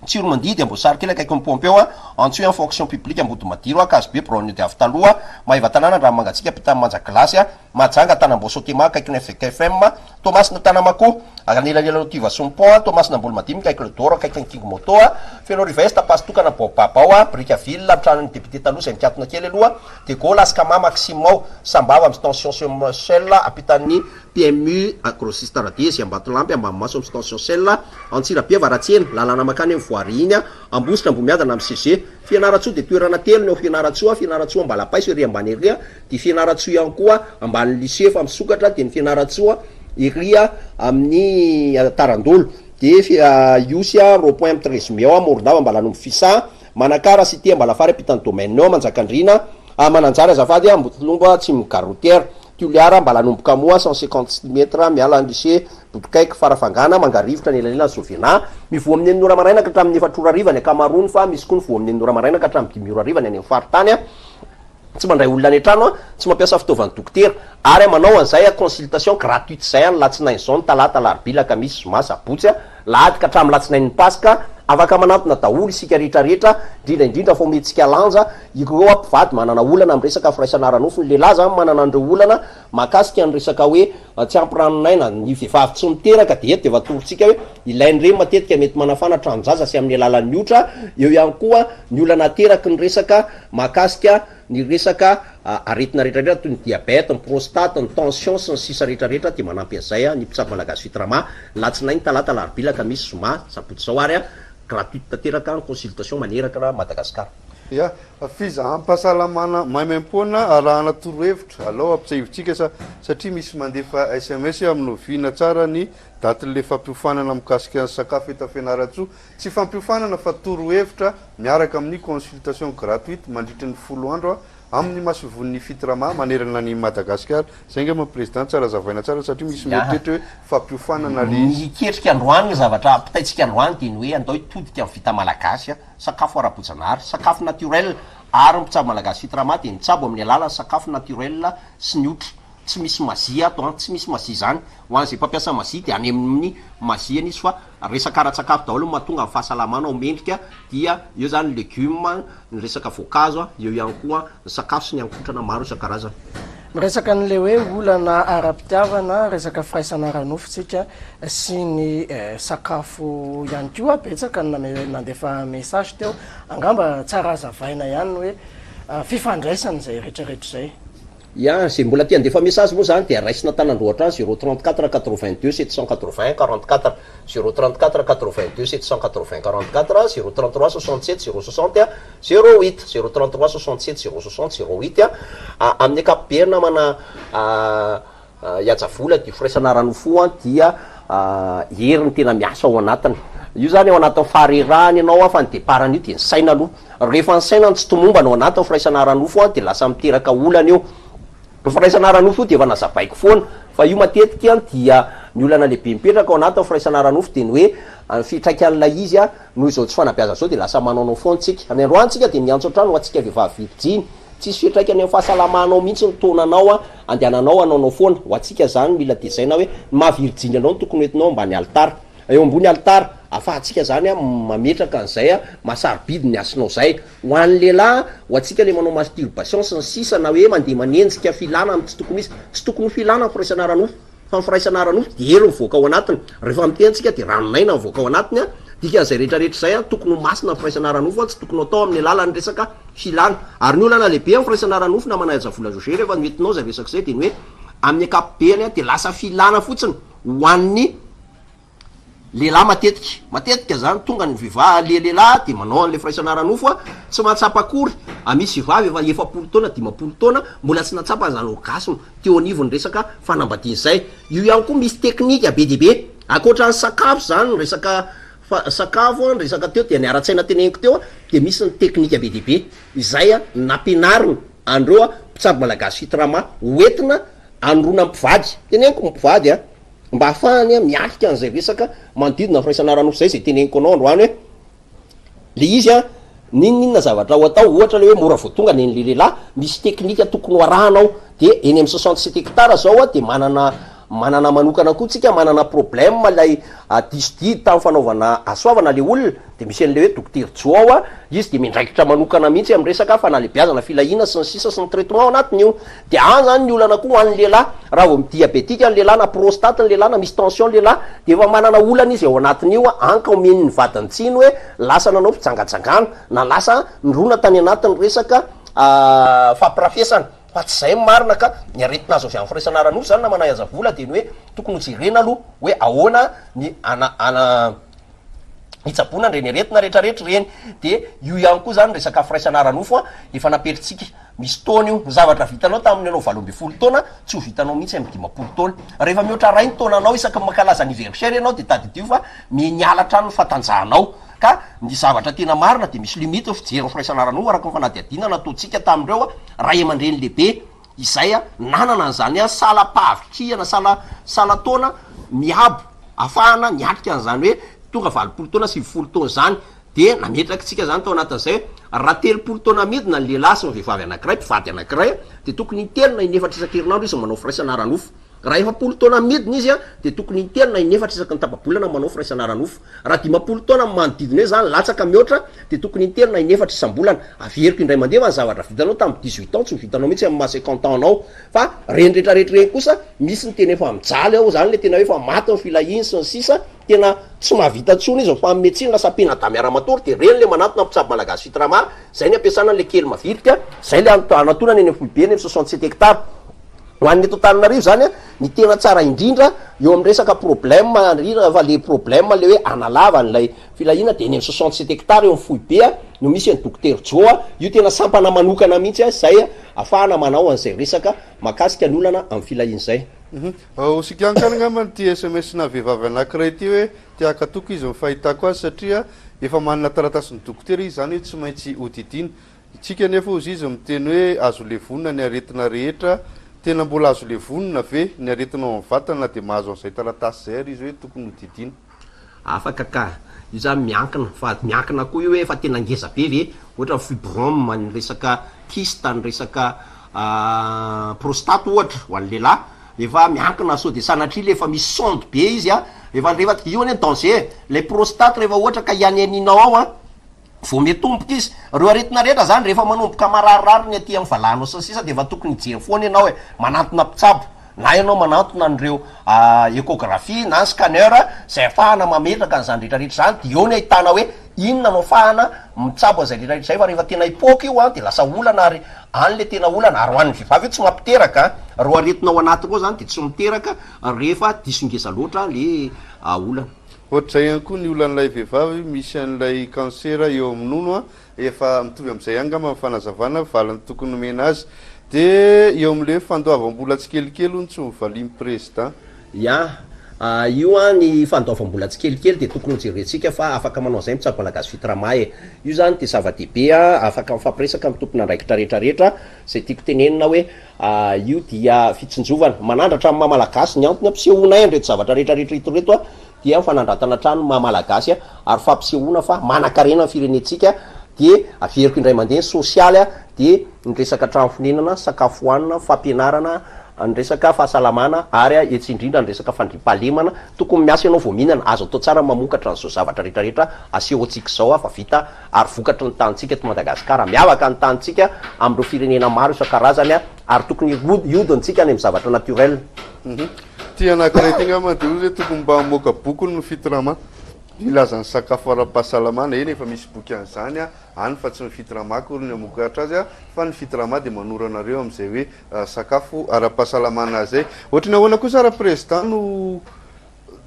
Tsiromandidy, Amboasarikely akaikin'ny pompe ao, Antsohihy amin'ny fonction publique Ambodimadiro, Ankazobe, biraon'ny ody avy taloha, Maevatanàna, Andranomangatsiaka ampitan'ny Manja Glace, Mahajanga, Tanambao Sotema akaikin'ny FVKFM, Toamasina Tanamakoa, anelanelan'ny Tiva sy ny Pont, Toamasina Ambolomadimy akaiky Le Doro akaikin'ny King Moto, Fenoarivo Est, Ampasitokana Baobab ao, Brickaville, amin'ny tranon'ny député taloha izay mikatona kely aloha, De Gaulle, Ascama, Maxime ao, Sambava amin'ny station Shell ampitan'ny PMU, Grossiste Radezy, Ambatolampy, Ambanimaso amin'ny station Shell, Antsirabe Avaratsena, lalana mankany amin'ny voirie iny, Ambositra Ambohimiadana amin'ny CG. Fianarantsoa dia toerana telo ny ao Fianarantsoa, Fianarantsoa Ambalapaiso ery ambany ery, Dia Fianarantsoa ihany koa ambanin'ny lycée efa misokatra dia ny Fianarantsoa ery amin'ny Tarandolo. Dia Ihosy rond point amin'ny 13 mai ao Morondava Ambalanomby Fisa, Manakara cité Ambalafary ampitan'ny domaine ao Manjakandriana, Mananjary azafady Ambotolombo atsimon'ny gare routière, Toliara Ambalanomby Kamoa 156 mètres miala ny lycée Botokaiky Farafangana, Mangarivotra anelanelan'i Sovena. Mivoha amin'ny enina ora maraina ka hatramin'ny efatra ora hariva ny ankamaroany fa misy koa ny voa amin'ny enina ora maraina ka hatramin'ny dimy ora hariva ny any amin'ny faritany. Tsy mandray olona any an-trano aho, tsy mampiasa fitaovan'ny dokotera, ary aho manao an'izay aho consultation gratuite izay aho ny latsinainy izao, ny talata, alarobia, alakamisy, zoma, sabotsy, lahady ka hatramin'ny latsinain'ny paska, afaka manantona daholo isika rehetra rehetra, indrindra indrindra fa omentsika lanja ireo mpivady manana olana amin'ny resaka firaisana ara-nofo, ny lehilahy izany manana an'ireo olana mahakasika ny resaka hoe tsy ampy ranon'aina, ny vehivavy tsy miteraka dia eto dia efa atorontsika hoe ilain'ireny matetika mety manafana tranon-jaza sy amin'ny alalan'ny otra, eo ihany koa ny olana ateraky ny resaka Mahakasika ny resaka aretina rehetra rehetra toy ny diabète, ny prostate, ny tension sy ny sisa rehetra rehetra dia manampy an'izay ny mpitsabo malagasy Fitrama, latsinainy, talata, alarobia, alakamisy, zoma, sabotsy izao ary gratuite tanteraka ny consultation maneraka Madagascar. Ya, fizaham-pahasalamana maimaimpoana arahana torohevitra. Alao ampitsiahivintsika sa satria misy mandefa sms amin'ny oviana tsara ny datin'ilay fampiofanana mikasika ny sakafo eto Fianarantsoa. Tsy fampiofanana fa torohevitra miaraka amin'ny consultation gratuite mandritry ny folo andro amin'ny masoivohon'ny Fitrama manerana an'i Madagasikara. Zay angamba Président tsara azavaina tsara satria misy mieritreritra hoe fampiofanana le izy. Ny ketrika androany, ny zavatra ampitaintsika androany dia ny hoe andao hitodika amin'ny vita malagasy, sakafo ara-boajanahary, sakafo naturel. Ary ny mpitsabo malagasy Fitrama dia mitsabo amin'ny alalan'ny sakafo naturel sy ny otra. Tsy misy mazia ato an, tsy misy mazia izany. Ho an'izay mpampiasa mazia dia any amin'ny mazia any izy fa resaka ara-tsakafo daholo no mahatonga ny fahasalamana ho mendrika dia eo izany ny legioma, ny resaka voankazo, eo ihany koa ny sakafo sy ny haninkotrana maro isan-karazany. Miresaka an'ilay hoe olana ara-pitiavana, resaka firaisana ara-nofo tsika sy ny sakafo ihany koa, betsaka ny nandefa message teo, angamba tsara hazavaina ihany ny hoe fifandraisana izay rehetrarehetra izay. Ya, izay mbola te handefa message moa izany dia raisina an-tanan-droa hatrany zéro 34 82 780 44, zéro 34 82 780 44, zéro 33 67 060 zéro huit, zéro 33 67 060 zéro huit. Amin'ny ankapobeny namana Hihaja vola dia firaisana ara-nofo io dia hery no tena miasa ao anatiny. Io zany ao anatin'ny faharerahana ianao fa ny départ an'io dia ny saina aloha. Rehefa ny saina no tsy tomombana ao anatin'ny firaisana ara-nofo dia lasa miteraka olana io. Ny firaisana ara-nofo io dia efa nazavaiko foana fa io matetika dia ny olana lehibe mipetraka ao anatin'ny firaisana ara-nofo dia ny hoe ny fiantraikan'ilay izy noho izao tsy fanabeazana izao dia lasa manaonao foana tsika. Ny androany tsika dia miantso hatrany ho antsika vehivavy virjiny. Tsisy fiantraikany amin'ny fahasalamanao mihitsy ny taonanao a, andehananao hanaonao foana, ho antsika zany mila tezaina hoe ny maha virjiny anao no tokony ho entinao ambany alitara, eo ambony alitara, afahantsika zany a mametraka an'izay a maha sarobidy ny hasinao zay, ho an'ny lehilahy ho antsika le manao masturbation sy ny sisa na hoe mandeha manenjika filana amin'ny tsy tokony ho izy, tsy tokony ho filana ny firaisana ara-nofo. Fa ny firaisana ara-nofo dia hery mivoaka ao anatiny. Rehefa miteny tsika dia ranon'aina mivoaka ao anatiny an! Dikan'izay rehetra rehetra izay an, tokony ho masina ny firaisana ara-nofo an, tsy tokony ho atao amin'ny alalan'ny resaka filana. Ary ny olana lehibe amin'ny firaisana ara-nofo namana Hajavola Roger rehefa noentinao izay resaka izay dia ny hoe amin'ny ankapobeny an dia lasa filana fotsiny ho an'ny Lehilahy matetika, matetika zany tonga ny vehivavy, le lehilahy de manao an'le firaisana ara-nofo a, tsy mahatsapa akory, a misy vehivavy efa 40 taona, 50 taona, mbola tsy nahatsapa an'izany orgasme teo anivon'ny resaka fanambadiana izay. Io ihany koa misy teknika be dia be, ankoatra ny sakafo zany, ny resaka fa- sakafo a, ny resaka teo dia ny ara-tsaina teneniko teo a, de misy ny teknika be dia be izay a nampianarina an'ireo a mpitsabo malagasy Fitrama hoentina hanoroana ny mpivady, teneniko ny mpivady a. Mba hahafahany miatrika an'izay resaka manodidina ny firaisana ara-nofo izay, izay teneniko anao androany hoe, le izy an, n'inon'inona zavatra ho atao, ohatra le hoe mora vao tonga nen'le lehilahy, misy teknika tokony ho arahana ao, de eny amin'ny 67 hectares zao an, de manana manana manokana koa tsika, manana problème ilay diso didy tamin'ny fanaovana hasoavana le olona, de misy an'le hoe dokotera Joe ao an, izy de miandraikitra manokana mihitsy amin'ny resaka fanalebiazana filahiana sy ny sisa sy ny traitement ao anatin'io. Dia any zany ny olana koa ho an'ny lehilahy, raha vao mi-diabetika ny lehilahy na prostate ny lehilahy na misy tension ny lehilahy dia efa manana olana izy ao anatin'io any ka omeny ny vadiny tsiny hoe lasa nanao fijangajangana na lasa nirona tany anatin'ny resaka fampirafesana fa tsy izay ny marina ka ny aretina azo avy amin'ny firaisana ara-nofo zany namana Iazavola dia ny hoe tokony ho jerena aloha hoe ahoana ny ana ana hitsaboana an'ireny aretina retraretra ireny dia io ihany koa zany resaka firaisana ara-nofo an efa napetritsika Misy taona io. Ny zavatra vitanao tamin'ny ianao 18 taona, tsy ho vitanao mihitsy amin'ny 50 taona. Rehefa mihoatra iray ny taonanao, isaky ny mankalaza anniversaire ianao dia tadidio fa miha-miala hatrany ny fatanjahanao. Ka ny zavatra tena marina dia misy limite ny fijery ny firaisana ara-nofo araka ny fanadihadiana nataontsika tamin'ireo ray aman-dreny lehibe izay nanana an'izany salam-pahavitrihana, sala salan-taona miabo ahafahana niatrika an'izany hoe tonga 80 taona, 90 taona izany. Dia nametraka isika izany tao anatin'izay hoe, raha 30 taona midina ny lehilahy sy ny vehivavy anankiray, mpivady anankiray, dia tokony intelo na inefatra isan-kerinandro izy manao firaisana ara-nofo. Raha 40 taona midina izy, dia tokony intelo na inefatra isaky ny tapa-bolana manao firaisana ara-nofo. Raha 50 taona manodidina eo izany, latsaka mihoatra, dia tokony intelo na inefatra isam-bolana. Averiko indray mandeha fa ny zavatra vitanao tamin'ny 18 ans tsy ho vitanao mihitsy amin'ny maha 50 ans anao. Fa ireny rehetrarehetra ireny kosa, misy ny tena efa mijaly ao izany, ilay tena hoe efa maty ny filahiany sy ny sisa. Tena tsy mahavita intsony izy mifanome tsiny lasa mpianadahy miara-matory dia reny le manantona mpitsabo malagasy Fitrama zay ny ampiasana anle kely mavitrika zay le anatonana eny amin'ny foibe eny amin'ny 67 hectares ho an'ny eto Antananarivo zany a ny tena tsara indrindra eo amin'ny resaka problème indrindra fa le problème le hoe analava an'ilay filahiana dia eny amin'ny 67 hectares eo amin'ny foibe a no misy an'i Dokotera Joe a io tena sampana manokana mihitsy a zay afahana manao an'izay resaka mahakasika ny olana amin'ny filahiana izay. Ho sikiankany angamba ity sms-na vehivavy anankiray ity hoe te haka toky izy ny fahitako azy satria efa manana taratasin'ny dokotera izy izany hoe tsy maintsy hodidiana. Itsika anefa hozy izy miteny hoe azo levonina ny aretina rehetra, tena mbola azo levonina ve ny aretina ao amin'ny vatana na dia mahazo an'izay taratasy izay ary izy hoe tokony hodidiana? Afaka ka. Io zany miankina, fa miankina koa io hoe efa tena ngeza be ve, ohatra ny fibrome, ny resaka kyste, ny resaka prostate ohatra ho an'ny lehilahy, efa miankina sao de sanatria le efa misy sonde be izy an, efa rehefa, io anie ny danger e, le prostate rehefa ohatra ka hianianianao ao an, vao miatomboka izy, reo aretina rehetra zany rehefa manomboka mararirary ny aty amin'ny valahanao sy ny sisa de efa tokony hijery foana ianao e, manantona mpitsabo. Na ianao manantona an'ireo echographie na scanner izay afahana mametraka an'izany rehetra rehetra izany dia eo ny ahitana hoe inona no afahana mitsabo an'izay rehetra rehetra izay fa rehefa tena hipoaka io an dia lasa olana ary any le tena olana ary ho an'ny vehivavy io tsy mampiteraka an, ireo aretina ao anaty ireo zany dia tsy miteraka rehefa diso ngeza loatra le olana. Ohatr'izay ihany koa ny olan'ilay vehivavy misy an'ilay cancer eo amin'ny nono an, Efa mitovy amin'izay ihany angamba ny fanazavana, valiny tokony nomena azy. Dia eo amin'ilay hoe fandoavam-bola tsikelikely hono tsy hovalian'ny président. Ya, io an ny fandoavam-bola tsikelikely dia tokony hojerentsika fa afaka manao an'izay mitsabo malagasy fitrama e. Io zany dia zava-dehibe an, afaka mifampiresaka amin'ny tompon'andraikitra rehetra rehetra, izay tiako tenenina hoe io dia fitsinjovana, manandratra amin'ny maha malagasy, ny antony ampisehoanay an'ireto zavatra rehetra rehetra ireto an, dia fanandratana hatrany ny maha malagasy ary fampisehoana fa manankarena ny firenentsika dia averiko indray mandeha ny sosialy dia ny resaka trano fonenana, sakafo hohanina, fampianarana, ny resaka fahasalamana ary etsy indrindra ny resaka fandriampahalemana, tokony miasa ianao vao mihinana, azo atao tsara ny mamokatra an'izao zavatra rehetra rehetra asehontsika izao fa vita ary vokatry ny tanintsika eto Madagasikara, miavaka ny tanintsika amin'ireo firenena maro isan-karazany ary tokony hiodintsika any amin'ny zavatra naturel. Ity anankiray ity angamba dia hoy hoe tokony mba hamoaka boky hono ny Fitrama milaza ny sakafo ara-pahasalamana. Eny efa misy boky an'izany any fa tsy ny Fitrama akory no hamokatra azy fa ny Fitrama dia manoro anareo amin'izay hoe sakafo ara-pahasalamana izay. Ohatry ny ahoana kosa ra-président no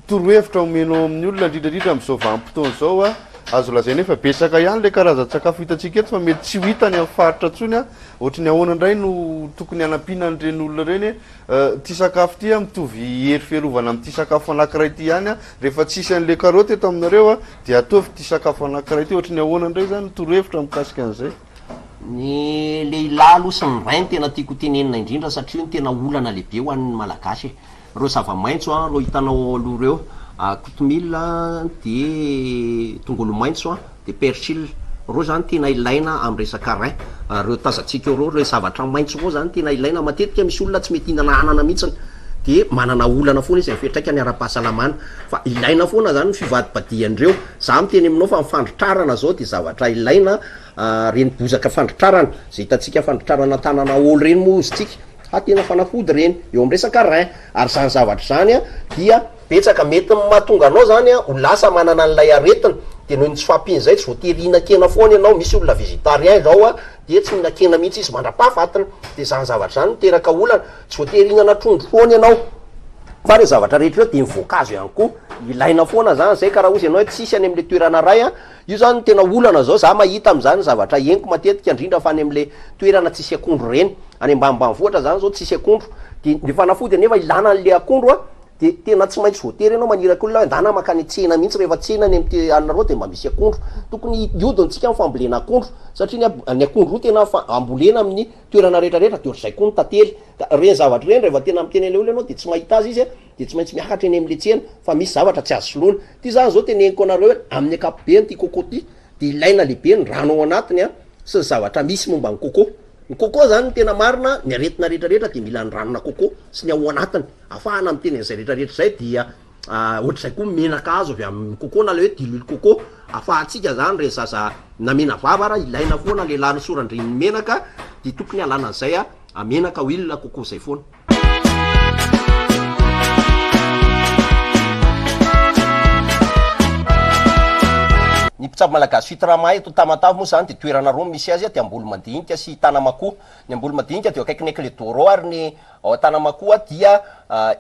Torohevitra omenao amin'ny olona indrindra indrindra amin'izao vanim-potoana izao a, azo lazaina hoe efa betsaka ihany ilay karazan-tsakafo hitantsika eto fa mety tsy ho hita any amin'ny faritra intsony a, ohatry ny ahoana indray no tokony hanampiana an'ireny olona ireny hoe ity sakafo ity a mitovy hery fiarovana amin'ity sakafo anankiray ity ihany a, rehefa tsisy an'ilay karaoty eto aminareo a dia ataovy ity sakafo anankiray ity, ohatry ny ahoana indray izany ny torohevitra mikasika an'izay? Ny lehilahy aloha sy ny ray no tena tiako ho tenenina indrindra satria io no tena olana lehibe ho an'ny Malagasy e. Ireo zava-maitso an, ireo hitanao ao aloha ireo, kotomila dia tongolo maitso an, dia persil, ireo zany tena ilaina amin'ny resaka rein, ireo tazantsika eo ireo, ireo zavatra maitso ireo zany tena ilaina, matetika misy olona tsy mety hihinana anana mihitsiny dia manana olana foana izy amin'ny fiantraikany ara-pahasalamana, fa ilaina foana zany ny fivadibadihan'ireo, za miteny aminao fa ny fandrotrarana zao dia zavatra ilaina, ireny bozaka fandrotrarana, izay hitantsika fandrotrarana tanana haolo ireny moa hozy tsika, Fa tena fanafody ireny eo amin'ny resaka rein ary izany zavatra izany dia betsaka mety ny mahatonga anao izany ho lasa manana an'ilay aretina dia noho ny tsy fahampian'izay tsy voatery hihinan-kena foana ianao, misy olona végétarien izao dia tsy mihinan-kena mihitsy izy mandra-pahafatiny dia izany zavatra izany miteraka olana, tsy voatery hihinana trondro foana ianao fa ireo zavatra rehetra ireo dia ny voankazo ihany koa ilaina foana izany izay ka raha hozy ianao hoe tsisy any amin'ilay toerana iray io izany no tena olana izao, za mahita amin'izany zavatra henoko matetika indrindra fa any amin'ilay toerana tsisy akondro ireny. Any ambanimbanivohitra zany zao tsisy akondro de le fanafody anefa ilana anle akondro a de tena tsy maintsy voatery ianao maniraka olona hoe ndana makany an-tsena mihitsy rehefa tsena any amty alinareo de mba misy akondro tokony hiodina tsika ny fambolena akondro satria ny ny akondro io tena fa ambolena amin'ny toerana rehetra rehetra de ohatr'izay koa ny tantely ka reny zavatra ireny rehefa tena miteny an'le olona ianao de tsy mahita azy izy a de tsy maintsy miakatra eny am'le tsena fa misy zavatra tsy azo soloina ty zany zao teneniko anareo hoe amin'ny ankapobeny ty coco ty de ilaina lehibe ny rano ao anatiny a sy ny zavatra misy momba ny coco Ny coco zany ny tena marina, ny aretina rehetra rehetra dia mila ny ranona coco sy ny ao anatiny. Afahana miteny an'izay rehetra rehetra izay dia ohatr'izay koa ny menaka azo avy amin'ny coco na ilay hoe diloilo coco. Afahantsika zany re zaza na mena vava ara ilaina foana le lanosoran-dreniny menaka dia tokony alana an'izay menaka huile coco izay foana. Ny mpitsabo malagasy Fitrama eto Tamatave moa izany dia toerana roa no misy azy dia Ambolomadinika sy Tanamakoa. Ny Ambolomadinika dia eo akaikin'ny Eclet d'Oro ary ny ao Tanamakoa dia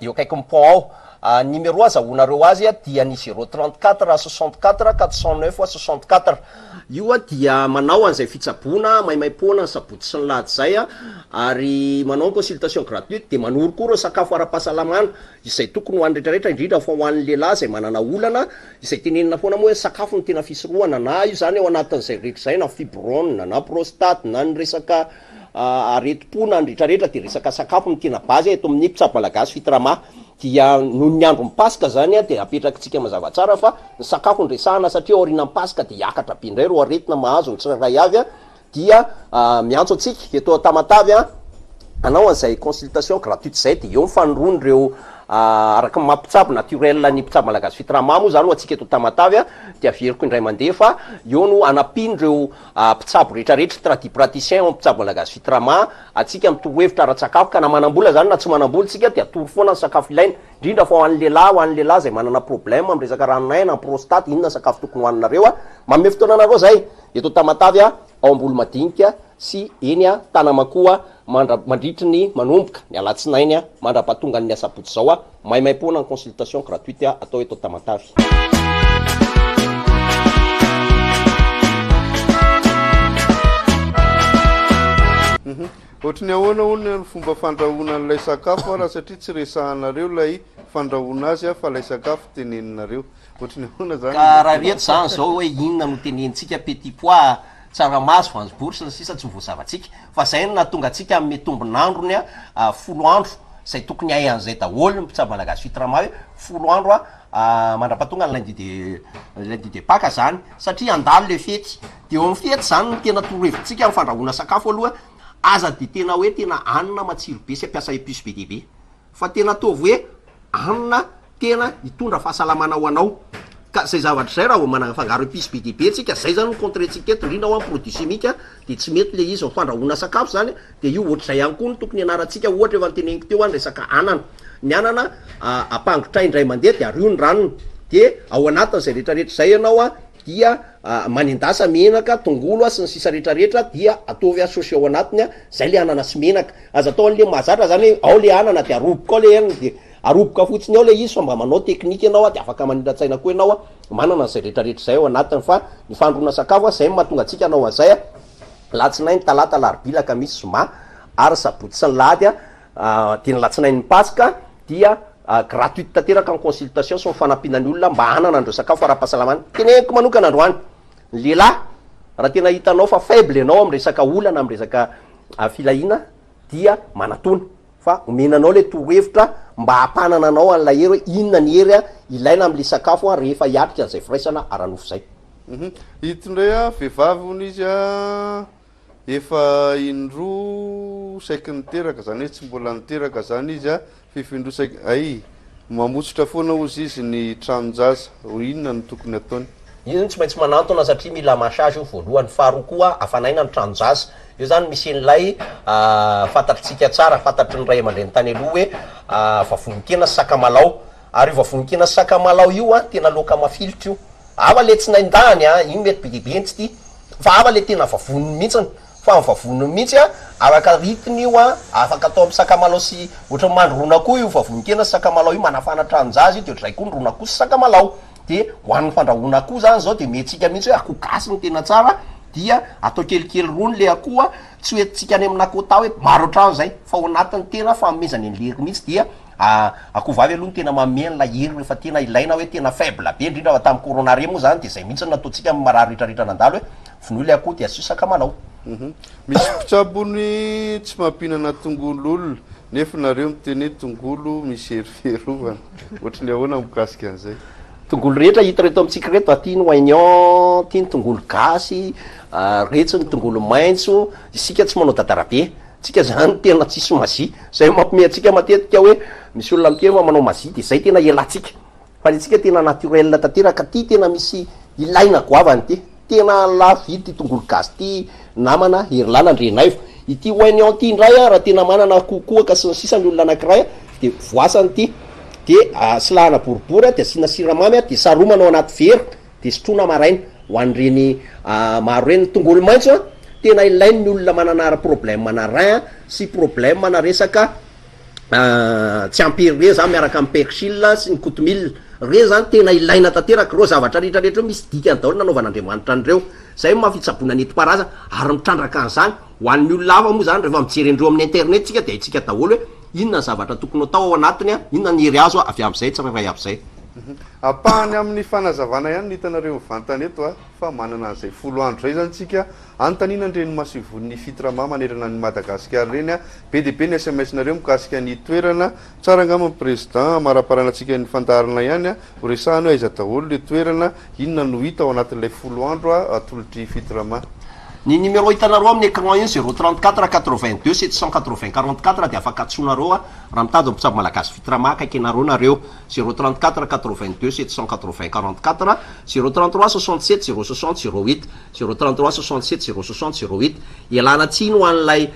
eo akaikin'ny pont ao. Ny numéro azahoanareo azy dia ny zéro 34 64 409 64. Io dia manao an'izay fitsaboana maimaimpoana ny sabotsy sy ny lahady izay ary manao ny consultation gratuite dia manoro koa ireo sakafo ara-pahasalamana izay tokony ho an'ny rehetrarehetra indrindra fa ho an'ny lehilahy izay manana olana izay tenenina foana moa hoe ny sakafo no tena fisorohana na io izany ao anatin'izay rehetra izay na fibrone na prostate na ny resaka aretim-po na ny rehetrarehetra dia resaka sakafo no tena base eto amin'ny mpitsabo malagasy Fitrama. Dia noho ny andron'ny Paska izany dia apetrakitsika mazava tsara fa ny sakafo no resahana satria aorianan'ny Paska dia hiakatra be indray ireo aretina mahazo ny tsirairay avy dia miantso antsika eto Tamatave hanao an'izay consultation gratuite izay dia eo ny fanoroana ireo araka ny maha mpitsabo naturel ny mpitsabo malagasy Fitrama moa izany ho antsika eto Tamatave dia averiko indray mandeha fa eo no hanampian'ireo mpitsabo rehetrarehetra tradipraticien ao amin'ny mpitsabo malagasy Fitrama antsika amin'ny torohevitra ara-tsakafo ka na manam-bola izany na tsy manam-bola isika dia atoro foana ny sakafo ilaina indrindra fa ho an'ny lehilahy ho an'ny lehilahy izay manana problème amin'ny resaka ranon'aina, prostate, inona ny sakafo tokony hohaninareo a, manome fotoana anareo zahay eto Tamatave a, ao Ambolomadinika sy eny a Tanamakoa mandra mandritry ny manomboka ny alatsinainy a mandrapahatongan'ny asabotsy izao a, maimaimpoana ny consultation gratuite atao eto Tamatave. Ohatry ny ahoana hono ny fomba fandrahoana an'ilay sakafo ara satria tsy resahanareo ilay fandrahoana azy fa ilay sakafo teneninareo. Ohatry ny ahoana zany? Ka raha reto zany zao hoe inona no tenenintsika petit pois, tsaramaso, voanjobory sy ny sisa tsy ho voazavantsika fa zay no nahatonga antsika hanome tombon'androny a folo andro zay tokony hahay an'izay daholo ny mpitsabo malagasy fitrama hoe folo andro a mandrapatonga ny lundi de lundi de Pâques zany satria handalo le fety de eo amin'ny fety zany no tena torohevitsika amin'ny fandrahoana sakafo aloha aza de tena hoe tena hanina matsiro be sy ampiasa epices be dia be Fa tena ataovy hoe hanina tena hitondra fahasalamana ho anao. Ka zay zavatra zay raha vao manafangaro epices be dia be tsika, zay zany no contre-tsika eto, indrindra ho an produit chimique dia tsy mety le izy, ny fandrahoana sakafo zany dia io ohatr'izay ihany koa no tokony hianarantsika, ohatra efa noteneniko teo an resaka anana, ny anana ampangotrahy indray mandeha dia ario ny ranony, dia ao anatin'izay rehetra rehetra izay ianao an dia manendasa menaka, tongolo sy ny sisa rehetra rehetra dia ataovy saosy ao anatiny an, zay le anana sy menaka. Aza atao an'le mahazatra zany hoe ao le anana de aroboka ao le anana de aroboka fotsiny ao le izy fa mba manao teknika ianao de afaka manindran-tsaina koa ianao manana an'izay retraretra izay ao anatiny fa ny fahandroana sakafo zay no mahatonga antsika hanao an'izay a, latsinainy, talata, alarobia, alakamisy, zoma ary sabotsy sy ny lahady a, dia ny latsinainin'ny paska dia gratuite tanteraka ny consultation sy ny fanampiana ny olona mba hanana an'ireo sakafo ara-pahasalamana. Teneniko manokana androany, ny lehilahy raha tena hitanao fa faible ianao amin'ny resaka olana amin'ny resaka Filahiana dia manatona fa omena anao le torohevitra mba hampanana anao an'ilay hery hoe inona ny hery ilaina amin'le sakafo rehefa hiatrika an'izay firaisana ara-nofo izay. Ito indray a, vehivavy hono izy a, efa indroa saiky niteraka, zany hoe tsy mbola niteraka zany izy a, F'efa indroa saika hay mamotsotra foana ozy izy ny tranon-jaza, ho inona no tokony ataony? Io zany tsy maintsy manantona satria mila machage io voalohany, faharoa koa afanaina ny tranon-jaza, eo zany misy an'ilay fantatritsika tsara, fantatry ny ray aman-dreny tany aloha hoe vavonin-kena sy sakamalao, ary io vavonin-kena sy sakamalao io an tena laoka mafilotra io, hafa le tsy naindahany an, iny mety be dia be iny tsy tia, fa hafa le tena vavoniny mihitsiny. Fa ny vavoniny mihitsy a, araka rythme io a, afaka atao amin'ny sakamalao sy ohatran'ny mandry ron'akoho io vavonin-kena sy sakamalao io, manafana tranon-jaza io de ohatr'izay koa ny ron'akoho sy sakamalao. De ho an'ny fandrahoana akoho zany zao de omentsika mihitsy hoe akoho gasy no tena tsara dia atao kelikely rony le akoho a, tsy ho entintsika any amina quota hoe maro ohatran'izay fa ao anatin'ny tena fanomezana an'le hery mihitsy dia Akoho vavy aloha no tena manome an'ilay hery rehefa tena ilaina hoe tena faible be, indrindra fa tamin'ny corona re moa zany de zay mihitsy no nataontsika amin'ny marary rehetra rehetra nandalo hoe vonoy ilay akoho de asio sakamalao. Misy mpitsabo hono tsy mampihinana tongolo olona nefa nareo miteny hoe tongolo misy hery fiarovana. Ohatry ny ahoana mikasika an'izay? Tongolo rehetra hita reto amintsika reto, aty ny oignon, aty ny tongolo gasy, retsy ny tongolo maitso, isika tsy manao dadarabe. Tsika zany tena tsisy magie, zay mampime antsika matetika hoe misy olona miteny fa manao magie de zay tena ialatsika, fa ny antsika tena naturel tanteraka, ty tena misy ilaina goavana ity, tena lafo vidy ty tongolo gasy ty namana Herilala Andrianaivo, ity oignon ty indray an raha tena manana akoho kohaka sy ny sisa ny olona anakiray an de voasana ity de silahana boribory an de asiana siramamy an de saromana ao anaty vera de sotroina maraina ho an'ireny maro ireny. Ny tongolo maitso an, tena ilain'ny olona manana ara problème na rein sy problème na resaka tsy ampy hery ireny zany miaraka amin'ny persil sy ny kotomila, ireny zany tena ilaina tanteraka, ireo zavatra rehetra rehetra ireo misy dikany daholo nanaovan'Andriamanitra an'ireo, zay no maha fitsaboana nentim-paharazana ary mitrandraka an'izany ho an'ny olona hafa moa zany rehefa mijery an'ireo amin'ny internet tsika de haintsika daholo hoe inona ny zavatra tokony ho atao ao anatiny an, inona ny hery azo avy amin'izay tsirairay avy izay. Ampahany amin'ny fanazavana ihany no hitanareo mivantana eto a, fa manana an'izay 10 andro izay izany tsika anontaniana an'ireny masoivohon'ny Fitrama manerana an'i Madagasikara ireny a. Be dia be ny sms-nareo mikasika ny toerana. Tsara angamba ny Président hamaraparana antsika ny fandaharana ihany a, ho resahana hoe aiza daholo ilay toerana, inona no hita ao anatin'ilay 10 andro a atolotr'i Fitrama. Ny numéro hitanareo amin'ny écran iny, 034 82 780 44, dia afaka antsoinareo a raha mitady ny mpitsabo malagasy Fitrama akaiky anareo nareo. 034 82 780 44, 033 67 060 08, 033 67 060 08. Ialana tsiny ho an'ilay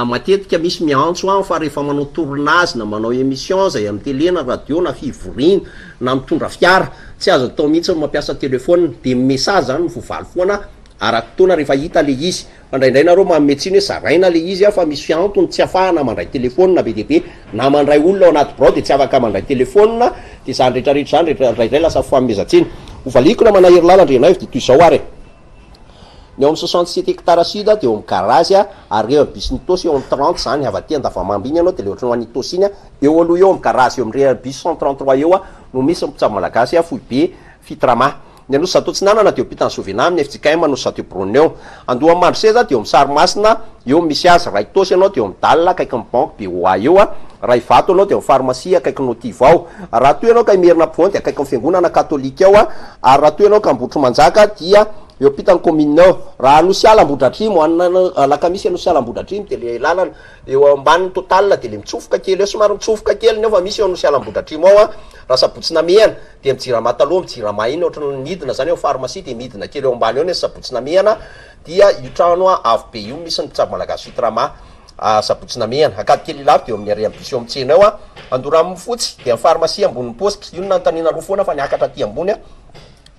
matetika misy miantso aho fa rehefa manao tournage na manao émission zay amin'ny télé na radio na fivoriana na mitondra fiara, tsy azo atao mihitsy ny mampiasa téléphone, de message zany no voavaly foana ara-potoana rehefa hita le izy. Fa indraindray nareo manome tsiny hoe zaraina le izy a, fa misy antony tsy afahana mandray téléphone be dia be, na mandray olona ao anaty birao de tsy afaka mandray téléphone, de zany rehetrarehetra zany rehetra indraindray lasa fanomezan-tsiny. Hovaliko namana Herilala Andrianaivo de toy izao ary e. Ny ao amin'ny 67 hectares sud de eo amin'ny garage a, ary eo amin'ny bus Itaosy eo amin'ny 30 zany, avy aty Andavamamba iny ianao de le ohatran'ny ho any Itaosy iny a, eo aloha eo amin'ny garage eo amin'ny bus 133 eo a no misy ny mpitsabo malagasy a, foibe Fitrama. Ny Anosizato Atsinanana dia eo ampitan'ny Sovena amin'ny FJKM Anosizato Hebron eo. Andohan'i Mandroseza dia eo amin'ny Sarimasina, eo no misy azy. Raha Itaosy ianao dia eo amin'ny Dalle akaikin'ny banque BOA eo. Raha Ivato ianao dia eo amin'ny pharmacie akaikin'ny Otiv ao. Raha toa ianao ka Imerina Ampovoany dia akaikin'ny fiangonana katolika ao. Ary raha toa ianao ka Ambohitrimanjaka dia eo ampitan'ny commune eo. Raha Anosiala Ambohidratrimo, Alakamisy Anosiala Ambohidratrimo dia ilay lalana eo ambanin'ny Total dia ilay mitsofoka kely eo, somary mitsofoka kely nefa misy eo Anosiala Ambohidratrimo ao. Raha Sabotsy Namehana dia amin'ny jirama taloha, amin'ny jirama iny ohatran'ny midina zany eo amin'ny pharmacie dia midina kely eo ambany eo ny Sabotsy Namehana dia io trano avo be io misy ny mpitsabo malagasy Fitrama Sabotsy Namehana. Ankadikely Ilafy dia eo amin'ny arrêt bus eo amin'ny tsena eo. Andoramofotsy dia amin'ny pharmacie ambonin'ny paositra, io no nanontaniana roa foana fa niakatra aty ambony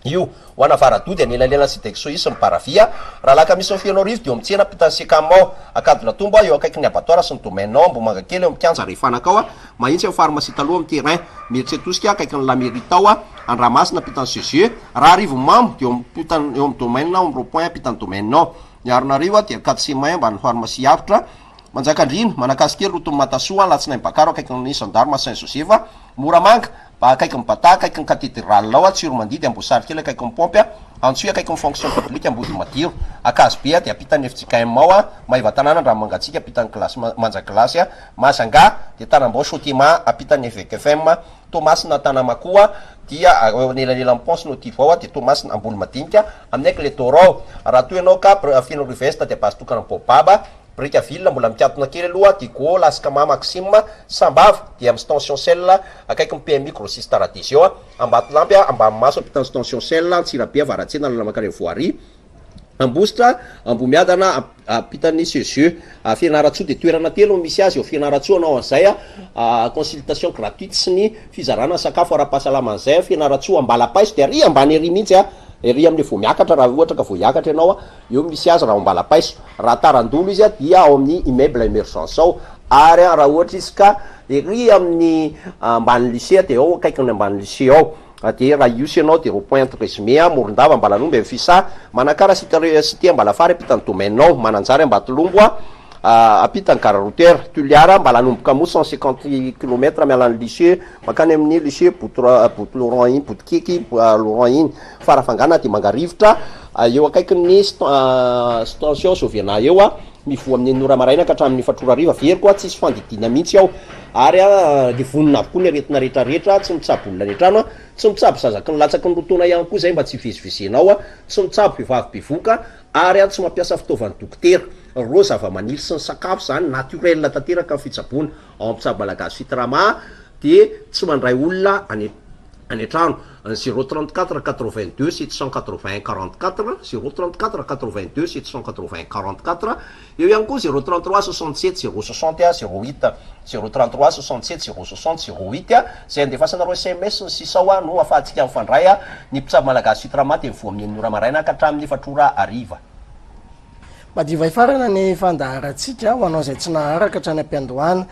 io. Ho an'Avaradoha dia anelanelan'ny Sidexois sy ny Baravia. Raha Alakamisy ny Fenoarivo dia eo amin'ny tsena ampitan'ny Secam ao. Ankadinatombo eo akaikin'ny abattoir sy ny domaine ao. Ambohimangakely eo amin'ny kianja Refanaka ao. Mahitsy amin'ny pharmacie taloha amin'ny terrain. Imerintsiatosika akaikin'ny la mairie tao. Andramasina ampitan'ny CGE. Raha Arivonimamo dia eo ampitan'ny eo amin'ny domaine ao amin'ny rond point ampitan'ny domaine ao. Miarinarivo dia Ankadisemay ambanin'ny pharmacie Avotra. Manjakandriana, Manakasikely, Roton'ny Matasoa, Alatsinainy Bakaro akaikin'ny gendarme Saint Joseph, Moramanga, ba akaikin'ny Bata, akaikin'ny Cathedrale ao, Tsiromandidy, Amboasarikely akaikin'ny Pompy, Antsohihy akaikin'ny Fonction Publique Ambodimadiro, Ankazobe dia ampitan'ny fjkm ao, Maevatanàna Andranomangatsiaka ampitan'ny Glace Manja Glace, Majunga dia Tanambao Sotema ampitan'ny FVKFM, Toamasina Tanamakoa dia eo anelanelan'ny Pont sy ny Otivao dia Toamasina Ambolomadinika amin'ny Aigle d'Or ao. Raha toa ianao ka Fenoarivo Est dia base tokana Baobab, Brickaville mbola mikatona kely aloha, Diego, Lascama, Maxime, Sambava dia amin'ny stantion Shell akaikin'ny PMI grossiste Radesy eo, Ambatolampy Ambanimaso ampitan'ny stantion Shell, Antsirabe Avaratsena lalana mankany amin'ny Voirie, Ambositra, Ambohimiadana ampitan'ny CGE. Fianarantsoa dia toerana telo no misy azy eo Fianarantsoa hanao an'izay consultation gratuite sy ny fizarana sakafo ara-pahasalamana izay Fianarantsoa Ambalapaiso dia ary ambany ery mihitsy ery amin'ilay vao miakatra raha ohatra ka vao hiakatra ianao eo misy azy raha ao Ambalapaiso. Raha Tarandolo izy dia ao amin'ny immeuble emergence ao ary raha ohatra izy ka ery amin'ny ambany lycée dia ao akaikin'ny ambany lycée ao. Dia raha Ihosy ianao dia rond point Résumé Morondava Ambalan'omby amin'ny Fisa Manakara Cité Ambalafary ampitan'ny domaine ao Mananjary Ambatolombo ampitan'ny gare routière Toliara Ambalanomboka moa 150 kilomètre miala ny lycée mankany amin'ny lycée Boto Boto Laurent iny Botokeky Laurent iny Farafangana dia Mangarivotra eo akaikin'ny station Sovena eo mivoha amin'ny enina ora maraina ka hatramin'ny efatra ora hariva averiko a tsisy fandidiana mihitsy ao ary a de vonona avokoa ny aretina rehetra rehetra tsy mitsabo olona any an-trano a tsy mitsabo zazaky ny latsaky ny 2 taona ihany koa zay mba tsy hivezivezena ao a tsy mitsabo vehivavy bevoka ary a tsy mampiasa fitaovan'ny dokotera reo zava-maniry sy ny sakafo zany naturel tanteraka ny fitsaboana ao amin'ny mpitsabo malagasy Fitrama de tsy mandray olona any any an-trano 034 82 781 44, 034 82 781 44, eo ihany koa 033 67 060 08, 033 67 060 08, izay andefasanareo sms ny sisa ao no afahantsika mifandray. Ny mpitsabo malagasy Fitrama dia mivoha amin'ny 6 ora maraina ka hatramin'ny 4 ora hariva. Madiva hifarana ny fandaharantsika, ho anao izay tsy naharaka hatrany am-piandohana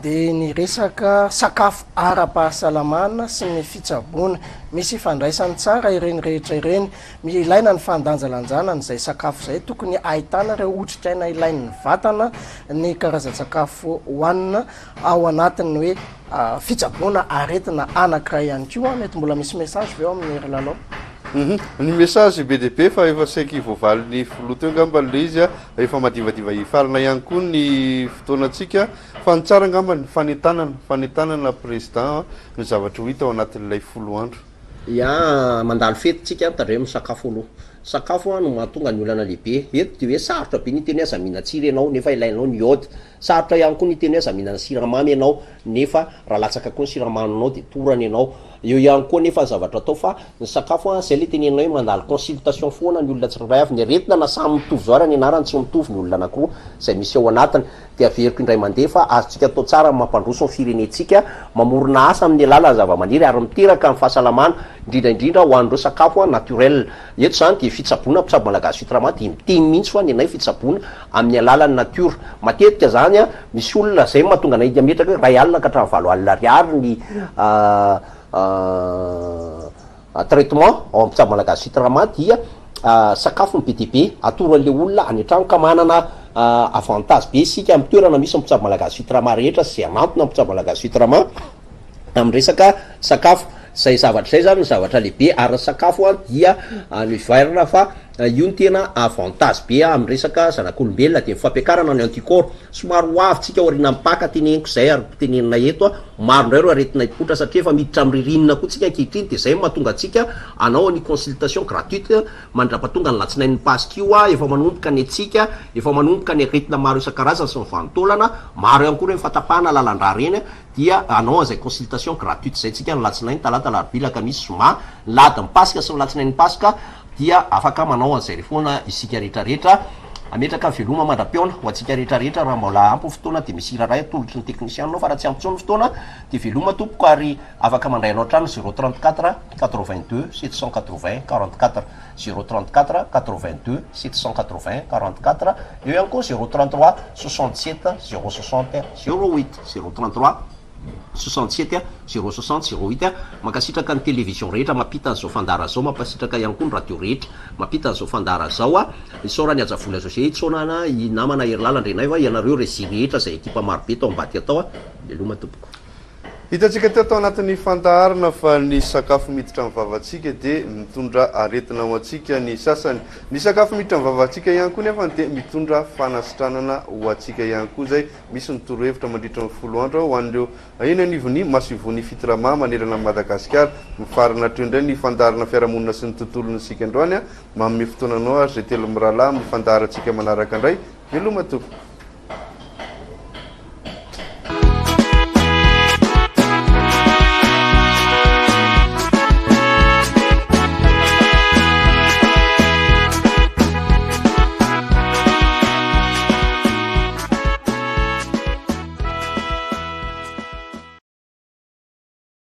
dia ny resaka sakafo ara-pahasalamana sy ny fitsaboana. Misy ifandraisany tsara ireny rehetra ireny. Ilaina ny fandanjalanjana an'izay sakafo izay, tokony ahitana ireo otrikaina ilain'ny vatana ny karazan-tsakafo hohanina ao anatin'ny hoe fitsaboana aretina anankiray ihany koa. Mety mbola misy message ve ao amin'ny ry Lalao? Hum ny message be dia be fa efa saiky voavalin'ny filoha teo angamba ilay izy a, efa madivadiva hifarana ihany koa ny fotoanantsika fa ny tsara angamba ny fanentanana, fanentanana président ny zavatra ho hita ao anatin'ilay folo andro. Ya, mandalo fety tsika an, tandremo ny sakafo aloha. Sakafo no mahatonga ny olana lehibe. Eto dia hoe sarotra be ny hiteny hoe aza mihinan-tsira ianao nefa ilainao ny iode. Sarotra ihany koa ny hiteny hoe aza mihinana siramamy ianao nefa raha latsaka koa ny siramaminao dia torana ianao. Eo ihany koa anefa ny zavatra atao fa ny sakafo an, zay le teneninay hoe mandalo consultation foana ny olona tsirairay avy, ny aretina na samy mitovy zao ary ny anarany tsy mitovy ny olona anakiroa zay misy ao anatiny. Dia averiko indray mandeha fa azontsika atao tsara ny mampandroso ny firenentsika, mamorona asa amin'ny alalan'ny zavamaniry ary miteraka ny fahasalamana, indrindra indrindra ho an'ireo sakafo naturel. Eto izany dia fitsaboana, mpitsabo malagasy Fitrama dia miteny mihitsy fa ny anay fitsaboana amin'ny alalan'ny natiora. Matetika izany misy olona, izay no mahatonga anay hametraka hoe iray alina ka hatramin'ny valo alina ariary ny traitement ao amin'ny mpitsabo malagasy Fitrama dia sakafo no be dia be atoro an'ilay olona any an-trano ka manana avantage be isika amin'ny toerana misy ny mpitsabo malagasy Fitrama rehetra sy izay hanantona ny mpitsabo malagasy Fitrama amin'ny resaka sakafo. Izay zavatra izay izany no zavatra lehibe ary ny sakafo dia noheverina fa io no tena avantage be amin'ny resaka zanak'olombelona dia ny fampiakarana ny anticorps. Somary ho avy tsika aorianan'ny Paka teneniko izay ary tenenina eto, maro indray ireo aretina hipoitra satria efa miditra amin'ny ririnina koa tsika ankehitriny dia izay no mahatonga antsika hanao ny consultation gratuite mandrapatonga ny latsinain'ny Paska io, efa manomboka ny antsika, efa manomboka ny aretina maro isan-karazany sy ny vanin-taolana, maro ihany koa ireny fahatapahana lalan-drà ireny. dia hanao an'izay consultation gratuite izay tsika ny latsinainy, talata, alarobia, alakamisy, zoma, ny lahadin'ny paska sy ny latsinain'ny paska dia afaka manao an'izay re foana isika rehetra rehetra. Hametraka ny veloma mandra-pihaona ho antsika rehetra rehetra raha mbola ampy ny fotoana dia misy hira iray atolotry ny teknisianina ao fa raha tsy ampy intsony ny fotoana dia veloma tompoko ary afaka mandray anao hatrany 034 82 780 44. 0 34 82 780 44, eo ihany koa 0 33 67 0 60 08, 0 33 67 0 60 08. Mankasitraka ny télévision rehetra mampita an'izao fandaharana izao, mampasitraka ihany koa ny radio rehetra mampita an'izao fandaharana izao. Isaorana i Hajavola José, isaorana i namana Herilala Andrianaivo, ianareo régie rehetra izay ekipa marobe tao ambadika tao. Veloma tompoko. Hitantsika teo tao anatin'ny fandaharana fa ny sakafo miditra amin'ny vavantsika dia mitondra aretina ho antsika ny sasany. Ny sakafo miditra amin'ny vavantsika ihany koa nefa dia mitondra fanasitranana ho antsika ihany koa izay misy ny torohevitra mandritra ny folo andro ho an'ireo eny anivon'ny masoivohon'ny Fitrama manerana an'i Madagasikara. Mifarana hatreo indray ny fandaharana fiarahamonina sy ny tontolon'ny isika androany. Manome fotoana anao ary izay telo mirahalahy amin'ny fandaharantsika manaraka indray. Veloma tompoko.